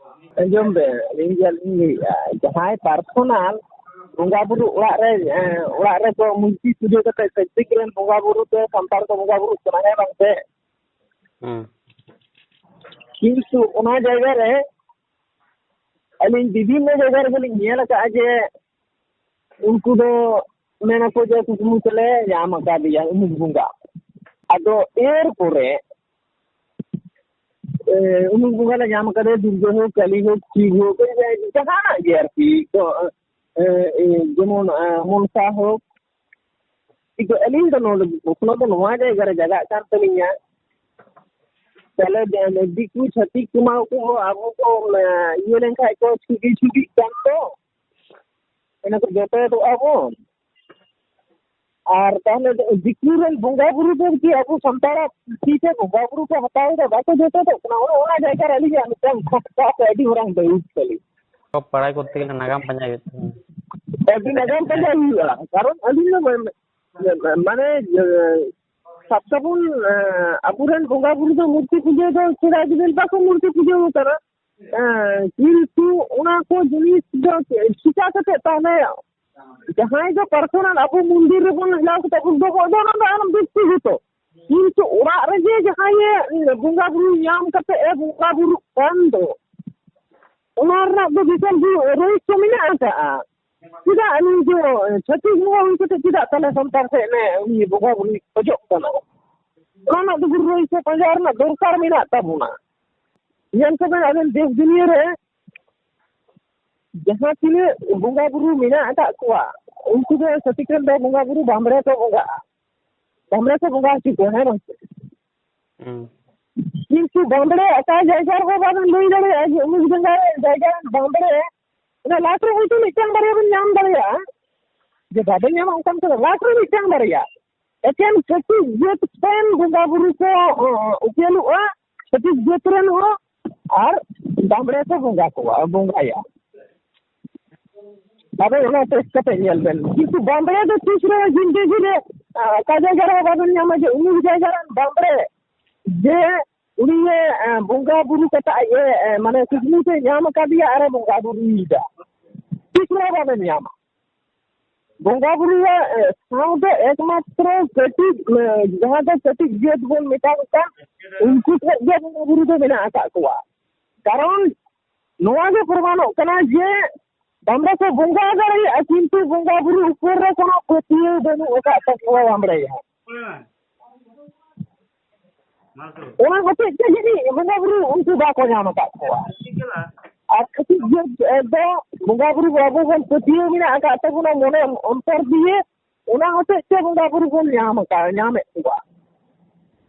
ᱟᱸᱡᱚᱢ ᱵᱮᱱ, ᱟᱹᱞᱤᱧ ᱡᱟᱦᱟᱸ ᱞᱤᱧ ᱞᱟᱹᱭᱮᱫᱼᱟ, ᱡᱟᱦᱟᱸᱭ personal ᱵᱚᱸᱜᱟ ᱵᱩᱨᱩ ᱚᱲᱟᱜ ᱨᱮ, ᱮᱸ, ᱚᱲᱟᱜ ᱨᱮᱠᱚ ᱢᱩᱨᱛᱤ ᱯᱩᱡᱟᱹ ᱠᱟᱛᱮ ᱪᱷᱟᱹᱛᱤᱠ ᱨᱮᱱ ᱵᱚᱸᱜᱟ ᱵᱩᱨᱩ ᱛᱮ ᱥᱟᱱᱛᱟᱲ ᱠᱚ ᱵᱚᱸᱜᱟ ᱵᱩᱨᱩᱜ ᱠᱟᱱᱟ, ᱦᱮᱸ ᱵᱟᱝ ᱥᱮ? ᱦᱩᱸ᱾ ᱠᱤᱱᱛᱩ ᱚᱱᱟ ᱡᱟᱭᱜᱟ ᱨᱮ ᱟᱹᱞᱤᱧ ᱵᱤᱵᱷᱤᱱᱱᱚ ᱡᱟᱭᱜᱟ ᱨᱮᱜᱮᱞᱤᱧ ᱧᱮᱞ ᱟᱠᱟᱫᱼᱟ ᱡᱮ ᱩᱱᱠᱩ ᱫᱚ ᱢᱮᱱᱟᱠᱚ ᱡᱮ ᱠᱩᱠᱢᱩ ᱛᱮᱞᱮ ᱧᱟᱢ ᱟᱠᱟᱫᱮᱭᱟ ᱩᱢᱩᱠ ᱵᱚᱸᱜᱟ᱾ ᱟᱫᱚ ᱮᱨᱯᱚᱨᱮ, ᱮ, ᱩᱢᱩᱠ ᱵᱚᱸᱜᱟ ᱞᱮ ᱧᱟᱢ ᱟᱠᱟᱫᱮᱭᱟ, ᱫᱩᱨᱜᱟᱹ ᱦᱳᱠ, ᱠᱟᱹᱞᱤ ᱦᱳᱠ, ᱥᱤᱵ ᱦᱳᱠ, ᱡᱟᱦᱟᱱᱟᱜ ᱜᱮ ᱟᱨᱠᱤ᱾ ᱛᱚ, ᱮ, ᱡᱮᱢᱚᱱ ᱢᱚᱱᱥᱟ ᱦᱳᱠ, ᱠᱤᱱᱛᱩ ᱟᱹᱞᱤᱧ ᱫᱚ ᱱᱚᱰᱮ ᱯᱨᱚᱥᱱᱚ ᱫᱚ ᱱᱚᱣᱟ ᱡᱟᱭᱜᱟ ᱨᱮ ᱡᱟᱜᱟᱜ ᱠᱟᱱ ᱛᱟᱹᱞᱤᱧᱟ, ᱛᱟᱦᱞᱮ ᱫᱤᱠᱩ ᱪᱷᱟᱹᱛᱤᱠ ᱠᱚᱢᱟ ᱠᱚ ᱟᱵᱚ ᱠᱚ ᱤᱭᱟᱹ ᱞᱮᱱᱠᱷᱟᱱ ᱠᱚ ᱪᱷᱩᱵᱤ ᱪᱷᱩᱵᱤᱜ ᱠᱟᱱ ᱫᱚ, ᱚᱱᱟ ᱠᱚ ᱡᱚᱴᱮᱫᱚᱜᱼᱟ ᱵᱚᱱ᱾ ᱟᱨ ᱛᱟᱦᱞᱮ ᱫᱤᱠᱩ ᱨᱮᱱ ᱵᱚᱸᱜᱟ ᱵᱩᱨᱩ ᱫᱚ ᱠᱤ ᱟᱵᱚ ᱥᱟᱱᱛᱟᱲᱟᱜ ᱛᱤ ᱛᱮ ᱵᱚᱸᱜᱟ ᱵᱩᱨᱩ ᱠᱚ ᱦᱟᱛᱟᱣ ᱮᱫᱟ, ᱵᱟᱠᱚ ᱡᱚᱴᱮᱫᱚᱜ ᱠᱟᱱᱟ? ᱚᱱᱮ ᱚᱱᱟ ᱡᱟᱭᱜᱟ ᱨᱮ ᱟᱹᱞᱤᱧᱟᱜ ᱢᱤᱫᱴᱟᱝ ᱠᱷᱟᱴᱠᱟ ᱥᱮ ᱟᱹᱰᱤ ᱢᱟᱨᱟᱝ ᱫᱟᱹᱭᱤᱵ ᱛᱟᱹᱞᱤᱧ᱾ ᱵᱟᱲᱟᱭ ᱠᱚᱨᱛᱮ ᱜᱮᱞᱮ ᱱᱟᱜᱟᱢ ᱯᱟᱸᱡᱟ ᱦᱩᱭᱩᱜ ᱛᱟᱵᱚᱱᱟ᱾ ᱟᱹᱰᱤ ᱱᱟᱜᱟᱢ ᱯᱟᱸᱡᱟ ᱦᱩᱭᱩᱜᱼᱟ, ᱠᱟᱨᱚᱱ ᱟᱹᱞᱤᱧ ᱫᱚ ᱢᱟᱱᱮ, ᱢᱟᱱᱮ ᱥᱟᱵ ᱠᱟᱜ ᱵᱚᱱ, ᱟᱵᱚᱨᱮᱱ ᱵᱚᱸᱜᱟ ᱵᱩᱨᱩ ᱫᱚ ᱢᱩᱨᱛᱤ ᱯᱩᱡᱟᱹ ᱫᱚ ᱥᱮᱬᱟ ᱜᱤᱫᱟᱹᱨ ᱵᱟᱠᱚ ᱢᱩᱨᱛᱤ ᱯᱩᱡᱟᱹ ᱠᱟᱱᱟ᱾ ᱠᱤᱱᱛᱩ ᱚᱱᱟ ᱠᱚ ᱡᱤᱱᱤᱥ ᱫᱚ ᱪᱤᱠᱟ ᱠᱟᱛᱮ ᱛᱟᱦᱞᱮ ᱡᱟᱦᱟᱸᱭ ᱫᱚ ᱯᱟᱨᱥᱚᱱᱟᱞ ᱟᱵᱚ ᱢᱚᱱᱫᱤᱨ ᱨᱮᱵᱚᱱ ᱦᱮᱞᱟᱣ ᱠᱟᱛᱮ ᱵᱚᱱ ᱫᱚᱦᱚ ᱫᱚ, ᱚᱱᱟ ᱫᱚ ᱟᱨ ᱵᱮᱠᱛᱤᱜᱚᱛᱚ᱾ ᱠᱤᱱᱛᱩ ᱚᱲᱟᱜ ᱨᱮᱜᱮ ᱡᱟᱦᱟᱸᱭᱮ ᱵᱚᱸᱜᱟ ᱵᱩᱨᱩ ᱧᱟᱢ ᱠᱟᱛᱮ ᱮ ᱵᱚᱸᱜᱟ ᱵᱩᱨᱩᱜ ᱠᱟᱱ ᱫᱚ, ᱚᱱᱟ ᱨᱮᱱᱟᱜ ᱫᱚ ᱵᱤᱥᱟᱞ ᱨᱚᱦᱚᱥᱭᱚ ᱢᱮᱱᱟᱜ ᱟᱠᱟᱜᱼᱟ᱾ ᱪᱮᱫᱟᱜ ᱱᱩᱭ ᱫᱚ ᱪᱷᱟᱹᱛᱤᱠ ᱵᱚᱸᱜᱟ ᱦᱩᱭ ᱠᱟᱛᱮ ᱪᱮᱫᱟᱜ ᱛᱟᱦᱞᱮ ᱥᱟᱱᱛᱟᱲ ᱴᱷᱮᱱ ᱮ ᱩᱱᱤ ᱵᱚᱸᱜᱟ ᱵᱩᱨᱩᱭ ᱠᱷᱚᱡᱚᱜ ᱠᱟᱱᱟ? ᱚᱱᱟ ᱨᱮᱱᱟᱜ ᱫᱚ ᱨᱚᱦᱚᱥᱭᱚ ᱯᱟᱸᱡᱟ ᱨᱮᱱᱟᱜ ᱫᱚᱨᱠᱟᱨ ᱢᱮᱱᱟᱜ ᱛᱟᱵᱚᱱᱟ᱾ ᱧᱮᱞ ᱠᱚᱵᱮᱱ ᱟᱵᱮᱱ ᱫᱮᱥ ᱫᱩᱱᱤᱭᱟᱹ ᱨᱮ ᱡᱟᱦᱟᱸ ᱛᱤᱱᱟᱹᱜ ᱵᱚᱸᱜᱟ ᱵᱩᱨᱩ ᱢᱮᱱᱟᱜ ᱟᱠᱟᱫ ᱠᱚᱣᱟ, ᱩᱱᱠᱩ ᱫᱚ ᱪᱷᱟᱹᱛᱤᱠ ᱨᱮᱱ ᱫᱚ ᱵᱚᱸᱜᱟ ᱵᱩᱨᱩ ᱵᱟᱢᱵᱽᱲᱮ ᱠᱚ ᱵᱚᱸᱜᱟᱜᱼᱟ, ᱵᱟᱢᱵᱽᱲᱮ ᱠᱚ ᱵᱚᱸᱜᱟ ᱦᱚᱪᱚ ᱠᱚᱣᱟ, ᱦᱮᱸ ᱵᱟᱝ ᱥᱮ? ᱦᱩᱸ᱾ ᱠᱤᱱᱛᱩ ᱵᱟᱢᱵᱽᱲᱮ ᱚᱠᱟ ᱡᱟᱭᱜᱟ ᱨᱮᱦᱚᱸ ᱵᱟᱵᱮᱱ ᱞᱟᱹᱭ ᱫᱟᱲᱮᱭᱟᱜᱼᱟ ᱡᱮ ᱩᱢᱩᱠ ᱡᱟᱭᱜᱟ ᱨᱮ, ᱡᱟᱭᱜᱟ ᱨᱮᱱ ᱵᱟᱢᱵᱽᱲᱮ, ᱚᱱᱟ ᱞᱟᱴ ᱨᱮ ᱦᱚᱭᱛᱳ ᱢᱤᱫᱴᱟᱝ ᱵᱟᱨᱭᱟ ᱵᱮᱱ ᱧᱟᱢ ᱫᱟᱲᱮᱭᱟᱜᱼᱟ, ᱡᱮ ᱵᱟᱵᱮᱱ ᱧᱟᱢᱟ ᱚᱱᱠᱟᱱ ᱠᱚᱫᱚ ᱞᱟᱴ ᱨᱮ ᱢᱤᱫᱴᱟᱝ ᱵᱟᱨᱭᱟ᱾ ᱮᱠᱮᱱ ᱪᱷᱟᱹᱛᱤᱠ ᱡᱟᱹᱛ ᱴᱷᱮᱱ ᱵᱚᱸᱜᱟ ᱵᱩᱨᱩ ᱠᱚ, ᱚ, ᱩᱯᱮᱞᱚᱜᱼᱟ, ᱪᱷᱟᱹᱛᱤᱠ ᱡᱟᱹᱛ ᱨᱮᱱ ᱦᱚᱸ ᱟᱨ ᱵᱟᱢᱵᱽᱲᱮ ᱠᱚ ᱵᱚᱸᱜᱟ ᱠᱚᱣᱟ, ᱵᱚᱸᱜᱟᱭᱟ᱾ ᱟᱫᱚ ᱚᱱᱟ ᱴᱮᱥᱴ ᱠᱟᱛᱮ ᱧᱮᱞ ᱵᱮᱱ, ᱠᱤᱱᱛᱩ ᱵᱟᱢᱵᱽᱲᱮ ᱫᱚ ᱛᱤᱥ ᱨᱮᱦᱚᱸ ᱡᱤᱱᱫᱮᱜᱤ ᱨᱮ, ᱟ, ᱚᱠᱟ ᱡᱟᱭᱜᱟ ᱨᱮᱦᱚᱸ ᱵᱟᱵᱮᱱ ᱧᱟᱢᱟ ᱡᱮ ᱩᱢᱩᱠ ᱡᱟᱭᱜᱟ ᱨᱮᱱ ᱵᱟᱢᱵᱽᱲᱮ ᱡᱮ, ᱮ, ᱵᱚᱸᱜᱟ ᱵᱩᱨᱩ ᱠᱟᱛᱮ ᱟᱡ ᱮ, ᱮ, ᱢᱟᱱᱮ ᱠᱩᱠᱢᱩ ᱛᱮ ᱧᱟᱢ ᱟᱠᱟᱫᱮᱭᱟ ᱟᱨ ᱮ ᱵᱚᱸᱜᱟ ᱵᱩᱨᱩᱭᱮᱫᱟ, ᱛᱤᱥ ᱨᱮᱦᱚᱸ ᱵᱟᱵᱮᱱ ᱧᱟᱢᱟ᱾ ᱵᱚᱸᱜᱟ ᱵᱩᱨᱩ ᱨᱮ, ᱮ, ᱥᱟᱶᱛᱮ ᱮᱠᱢᱟᱛᱨᱚ ᱠᱟᱹᱴᱤᱡ, ᱮ, ᱡᱟᱦᱟᱸ ᱫᱚ ᱠᱟᱹᱴᱤᱡ ᱡᱟᱹᱛ ᱵᱚᱱ ᱢᱮᱛᱟ ᱠᱚ ᱠᱟᱱ, ᱩᱱᱠᱩ ᱴᱷᱮᱱ ᱜᱮ ᱵᱚᱸᱜᱟ ᱵᱩᱨᱩ ᱫᱚ ᱢᱮᱱᱟᱜ ᱟᱠᱟᱫ ᱠᱚᱣᱟ᱾ ᱠᱟᱨᱚᱱ ᱱᱚᱣᱟ ᱜᱮ ᱯᱨᱚᱢᱟᱱᱚᱜ ᱠᱟᱱᱟ ᱡᱮ ᱵᱟᱢᱵᱽᱲᱮ ᱠᱚ ᱵᱚᱸᱜᱟ ᱫᱟᱲᱮᱭᱟᱜᱼᱟ, ᱠᱤᱱᱛᱩ ᱵᱚᱸᱜᱟ ᱵᱩᱨᱩ ᱩᱯᱚᱨ ᱨᱮ ᱠᱳᱱᱳ ᱯᱟᱹᱛᱭᱟᱹᱣ ᱵᱟᱹᱱᱩᱜ ᱟᱠᱟᱫ ᱛᱟᱠᱚᱣᱟ ᱵᱟᱢᱵᱽᱲᱮᱭᱟᱜ᱾ ᱚᱱᱟ ᱦᱚᱛᱮᱡ ᱛᱮ ᱡᱟᱹᱱᱤᱡ ᱵᱚᱸᱜᱟ ᱵᱩᱨᱩ ᱩᱱᱠᱩ ᱵᱟᱠᱚ ᱧᱟᱢ ᱟᱠᱟᱫ ᱠᱚᱣᱟ᱾ ᱟᱨ ᱠᱟᱹᱴᱤᱡ ᱜᱤᱫᱽᱨᱟᱹ ᱫᱚ ᱵᱚᱸᱜᱟ ᱵᱩᱨᱩ ᱟᱵᱚ ᱵᱚᱱ ᱯᱟᱹᱛᱭᱟᱹᱣ ᱢᱮᱱᱟᱜ ᱟᱠᱟᱫ ᱛᱟᱵᱚᱱᱟ ᱢᱚᱱᱮ ᱚᱱᱛᱚᱨ ᱫᱤᱭᱮ, ᱚᱱᱟ ᱦᱚᱛᱮᱡ ᱛᱮ ᱵᱚᱸᱜᱟ ᱵᱩᱨᱩ ᱵᱚᱱ ᱧᱟᱢ ᱟᱠᱟᱫ, ᱧᱟᱢᱮᱫ ᱠᱚᱣᱟ᱾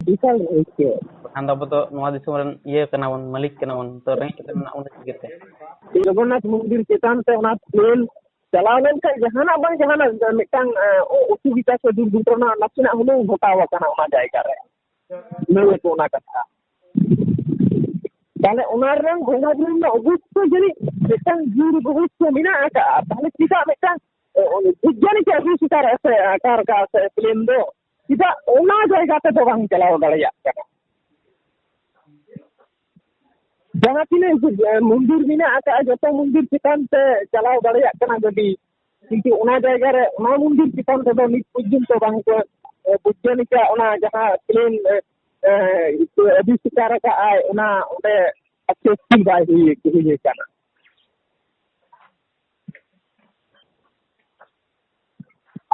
ᱵᱤᱥᱟᱞ ᱟᱹᱭᱠᱟᱹᱣ᱾ ᱵᱟᱠᱷᱟᱱ ᱫᱚ ᱟᱵᱚ ᱫᱚ ᱱᱚᱣᱟ ᱫᱤᱥᱚᱢ ᱨᱮᱱ ᱤᱭᱟᱹ ᱠᱟᱱᱟ ᱵᱚᱱ, ᱢᱟᱹᱞᱤᱠ ᱠᱟᱱᱟ ᱵᱚᱱ, ᱛᱚ ᱨᱮᱸᱜᱮᱡ ᱠᱟᱛᱮ ᱢᱮᱱᱟᱜ ᱵᱚᱱᱟ ᱪᱤᱠᱟᱹᱛᱮ? ᱡᱚᱜᱚᱱᱱᱟᱛᱷ ᱢᱚᱱᱫᱤᱨ ᱪᱮᱛᱟᱱ ᱛᱮ ᱚᱱᱟ ᱯᱞᱮᱱ ᱪᱟᱞᱟᱣ ᱞᱮᱱᱠᱷᱟᱱ ᱡᱟᱦᱟᱱᱟᱜ ᱵᱟᱝ ᱡᱟᱦᱟᱱᱟᱜ ᱢᱤᱫᱴᱟᱝ, ᱮ, ᱚ-, ᱚᱥᱩᱵᱤᱫᱷᱟ ᱥᱮ ᱫᱩᱨᱜᱷᱚᱴᱚᱱᱟ ᱱᱟᱥᱮᱱᱟᱜ ᱦᱩᱱᱟᱹᱝ ᱜᱷᱚᱴᱟᱣ ᱟᱠᱟᱱᱟ ᱚᱱᱟ ᱡᱟᱭᱜᱟ ᱨᱮ, ᱞᱟᱹᱭ ᱟᱠᱚ ᱚᱱᱟ ᱠᱟᱛᱷᱟ᱾ ᱛᱟᱦᱞᱮ ᱚᱱᱟ ᱨᱮᱱᱟᱝ ᱵᱚᱸᱜᱟ ᱵᱩᱨᱩ ᱨᱮᱱᱟᱜ ᱚᱵᱚᱥᱥᱳᱭ ᱡᱟᱹᱱᱤᱡ ᱢᱤᱫᱴᱟᱝ ᱡᱩᱲ ᱨᱚᱦᱚᱥᱭᱚ ᱢᱮᱱᱟᱜ ᱟᱠᱟᱫᱼᱟ᱾ ᱛᱟᱦᱞᱮ ᱪᱮᱫᱟᱜ ᱢᱤᱫᱴᱟᱝ, ᱮ, ᱩᱱᱤ ᱵᱳᱭᱜᱽᱜᱟᱱᱤᱠ ᱟᱵᱤᱥᱠᱟᱨ ᱥᱮ ᱟᱠᱟᱨ ᱟᱠᱟᱫ ᱥᱮ ᱯᱞᱮᱱ ᱫᱚ ᱪᱮᱫᱟᱜ ᱚᱱᱟ ᱡᱟᱭᱜᱟ ᱛᱮᱫᱚ ᱵᱟᱝ ᱪᱟᱞᱟᱣ ᱫᱟᱲᱮᱭᱟᱜ ᱠᱟᱱᱟ? ᱡᱟᱦᱟᱸ ᱛᱤᱱᱟᱹᱜ ᱢᱚᱱᱫᱤᱨ ᱢᱮᱱᱟᱜ ᱟᱠᱟᱫᱼᱟ, ᱡᱚᱛᱚ ᱢᱚᱱᱫᱤᱨ ᱪᱮᱛᱟᱱ ᱛᱮ ᱪᱟᱞᱟᱣ ᱫᱟᱲᱮᱭᱟᱜ ᱠᱟᱱᱟ ᱜᱟᱹᱰᱤ, ᱠᱤᱱᱛᱩ ᱚᱱᱟ ᱡᱟᱭᱜᱟ ᱨᱮ, ᱚᱱᱟ ᱢᱚᱱᱫᱤᱨ ᱪᱮᱛᱟᱱ ᱨᱮᱫᱚ ᱱᱤᱛ ᱯᱚᱨᱡᱚᱱᱛᱚ ᱵᱟᱝ ᱠᱚ, ᱮ, ᱵᱳᱭᱜᱽᱜᱟᱱᱤᱠᱟᱜ ᱚᱱᱟ ᱡᱟᱦᱟᱸ ᱯᱞᱮᱱ, ᱮ, ᱮ, ᱟᱵᱤᱥᱠᱟᱨ ᱟᱠᱟᱫ ᱟᱭ, ᱚᱱᱟ ᱚᱸᱰᱮ ᱥᱮᱯᱴᱤ ᱵᱟᱭ ᱦᱩᱭ, ᱦᱩᱭ ᱟᱠᱟᱱᱟ᱾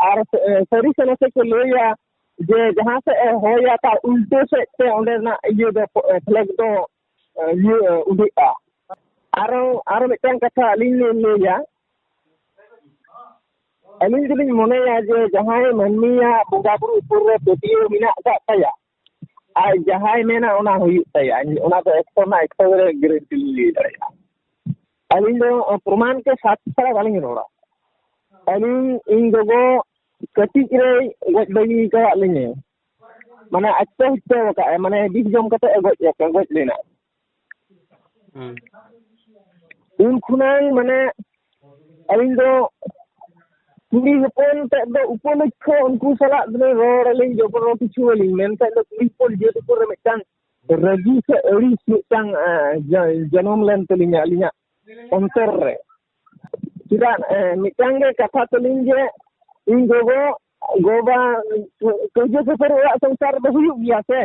ᱟᱨ, ᱮ, ᱥᱟᱹᱨᱤ ᱥᱮ ᱱᱟᱥᱮ ᱠᱚ ᱞᱟᱹᱭᱟ ᱡᱮ ᱡᱟᱦᱟᱸ ᱥᱮᱫ ᱮ ᱦᱚᱭᱟ, ᱛᱟᱨ ᱩᱞᱴᱟᱹ ᱥᱮᱫ ᱛᱮ ᱚᱸᱰᱮᱱᱟᱜ ᱤᱭᱟᱹ ᱫᱚ, ᱮ, ᱯᱷᱞᱮᱜ ᱫᱚ, ᱮ, ᱤᱭᱟᱹ, ᱩᱰᱟᱹᱜᱼᱟ᱾ ᱟᱨᱚ, ᱟᱨᱚ ᱢᱤᱫᱴᱟᱝ ᱠᱟᱛᱷᱟ ᱟᱹᱞᱤᱧ ᱞᱤᱧ ᱞᱟᱹᱭᱟ, ᱟᱹᱞᱤᱧ ᱫᱚᱞᱤᱧ ᱢᱚᱱᱮᱭᱟ ᱡᱮ ᱡᱟᱦᱟᱸᱭ ᱢᱟᱹᱱᱢᱤᱭᱟᱜ ᱵᱚᱸᱜᱟ ᱵᱩᱨᱩ ᱩᱯᱚᱨ ᱨᱮ ᱯᱟᱹᱛᱭᱟᱹᱣ ᱢᱮᱱᱟᱜ ᱟᱠᱟᱫ ᱛᱟᱭᱟ, ᱟᱡ ᱡᱟᱦᱟᱸᱭ ᱢᱮᱱᱟ ᱚᱱᱟ ᱦᱩᱭᱩᱜ ᱛᱟᱭᱟ, ᱚᱱᱟ ᱫᱚ ᱮᱠᱥᱚ ᱨᱮᱱᱟᱜ ᱮᱠᱥᱚ ᱜᱮ ᱜᱮᱨᱮᱱᱴᱤ ᱞᱤᱧ ᱞᱟᱹᱭ ᱫᱟᱲᱮᱭᱟᱜᱼᱟ᱾ ᱟᱹᱞᱤᱧ ᱫᱚ ᱯᱨᱚᱢᱟᱱ ᱛᱮ ᱥᱟᱛ ᱪᱷᱟᱲᱟ ᱵᱟᱹᱞᱤᱧ ᱨᱚᱲᱟ᱾ ᱟᱹᱞᱤᱧ, ᱤᱧ ᱜᱚᱜᱚ ᱠᱟᱹᱴᱤᱡ ᱨᱮᱭ ᱜᱚᱡ ᱵᱟᱹᱜᱤ ᱟᱠᱟᱫ ᱞᱤᱧᱟᱹ, ᱢᱟᱱᱮ ᱟᱡ ᱛᱮ ᱦᱚᱛᱭᱟ ᱟᱠᱟᱫ ᱟᱭ, ᱢᱟᱱᱮ ᱵᱤᱥ ᱡᱚᱢ ᱠᱟᱛᱮ ᱮ ᱜᱚᱡ, ᱜᱚᱡ ᱞᱮᱱᱟ᱾ ᱦᱩᱸ᱾ ᱩᱱ ᱠᱷᱚᱱᱟᱝ ᱢᱟᱱᱮ ᱟᱹᱞᱤᱧ ᱫᱚ ᱠᱩᱲᱤ ᱦᱚᱯᱚᱱ ᱛᱮᱫ ᱫᱚ ᱩᱯᱚᱞᱚᱠᱠᱷᱚ ᱩᱱᱠᱩ ᱥᱟᱞᱟᱜ ᱫᱚ ᱨᱚᱲ ᱟᱹᱞᱤᱧ, ᱡᱚᱵᱚᱨ ᱠᱤᱪᱷᱩ ᱟᱹᱞᱤᱧ, ᱢᱮᱱᱠᱷᱟᱱ ᱫᱚ ᱠᱩᱲᱤ ᱦᱚᱯᱚᱱ ᱡᱟᱹᱛ ᱩᱯᱚᱨ ᱨᱮ ᱢᱤᱫᱴᱟᱝ ᱨᱟᱹᱜᱤ ᱥᱮ ᱟᱹᱲᱤᱥ ᱢᱤᱫᱴᱟᱝ, ᱮᱸ, ᱡᱟ-, ᱡᱟᱱᱟᱢ ᱞᱮᱱ ᱛᱟᱹᱞᱤᱧᱟ ᱟᱹᱞᱤᱧᱟᱜ ᱚᱱᱛᱚᱨ ᱨᱮ᱾ ᱪᱮᱫᱟᱜ, ᱮᱸ, ᱢᱤᱫᱴᱟᱝ ᱜᱮ ᱠᱟᱛᱷᱟ ᱛᱟᱹᱞᱤᱧ ᱡᱮ ᱤᱧ ᱜᱚᱜᱚ, ᱜᱚ-ᱵᱟ, ᱠᱟᱹᱭᱡᱟᱹ ᱠᱷᱟᱹᱯᱟᱹᱨᱤ ᱚᱲᱟᱜ ᱥᱚᱝᱥᱟᱨ ᱨᱮᱫᱚ ᱦᱩᱭᱩᱜ ᱜᱮᱭᱟ ᱥᱮ᱾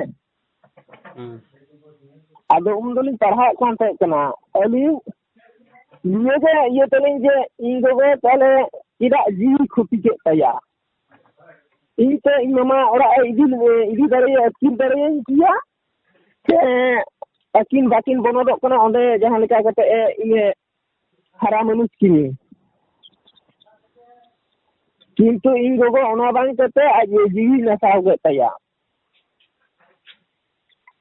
ᱦᱩᱸ᱾ ᱟᱫᱚ ᱩᱱ ᱫᱚᱞᱤᱧ ᱯᱟᱲᱦᱟᱜ ᱠᱟᱱ ᱛᱟᱦᱮᱸ ᱠᱟᱱᱟ᱾ ᱟᱹᱞᱤᱧ ᱱᱤᱭᱟᱹ ᱜᱮ ᱤᱭᱟᱹ ᱛᱟᱹᱞᱤᱧ ᱡᱮ ᱤᱧ ᱜᱚᱜᱚ ᱛᱟᱦᱞᱮ ᱪᱮᱫᱟᱜ ᱡᱤᱣᱤ ᱠᱷᱚᱛᱤ ᱠᱮᱫ ᱛᱟᱭᱟ? ᱤᱧ ᱛᱮ ᱤᱧ ᱢᱟᱢᱟ ᱚᱲᱟᱜ ᱮ ᱤᱫᱤ, ᱤᱫᱤ ᱫᱟᱲᱮᱭᱟ-, ᱟᱹᱛᱠᱤᱨ ᱫᱟᱲᱮᱭᱟᱹᱧ ᱠᱮᱭᱟ, ᱥᱮ ᱟᱹᱠᱤᱱ ᱵᱟᱹᱠᱤᱱ ᱵᱚᱱᱚᱫᱚᱜ ᱠᱟᱱᱟ ᱚᱸᱰᱮ ᱡᱟᱦᱟᱸ ᱞᱮᱠᱟ ᱠᱟᱛᱮ ᱮ ᱤᱭᱟᱹ ᱦᱟᱨᱟ ᱢᱟᱹᱱᱩᱥ ᱠᱤᱱᱤ᱾ ᱠᱤᱱᱛᱩ ᱤᱧ ᱜᱚᱜᱚ ᱚᱱᱟ ᱵᱟᱝ ᱠᱟᱛᱮ ᱟᱡ ᱡᱤᱣᱤ ᱱᱟᱥᱟᱣ ᱠᱮᱫ ᱛᱟᱭᱟ᱾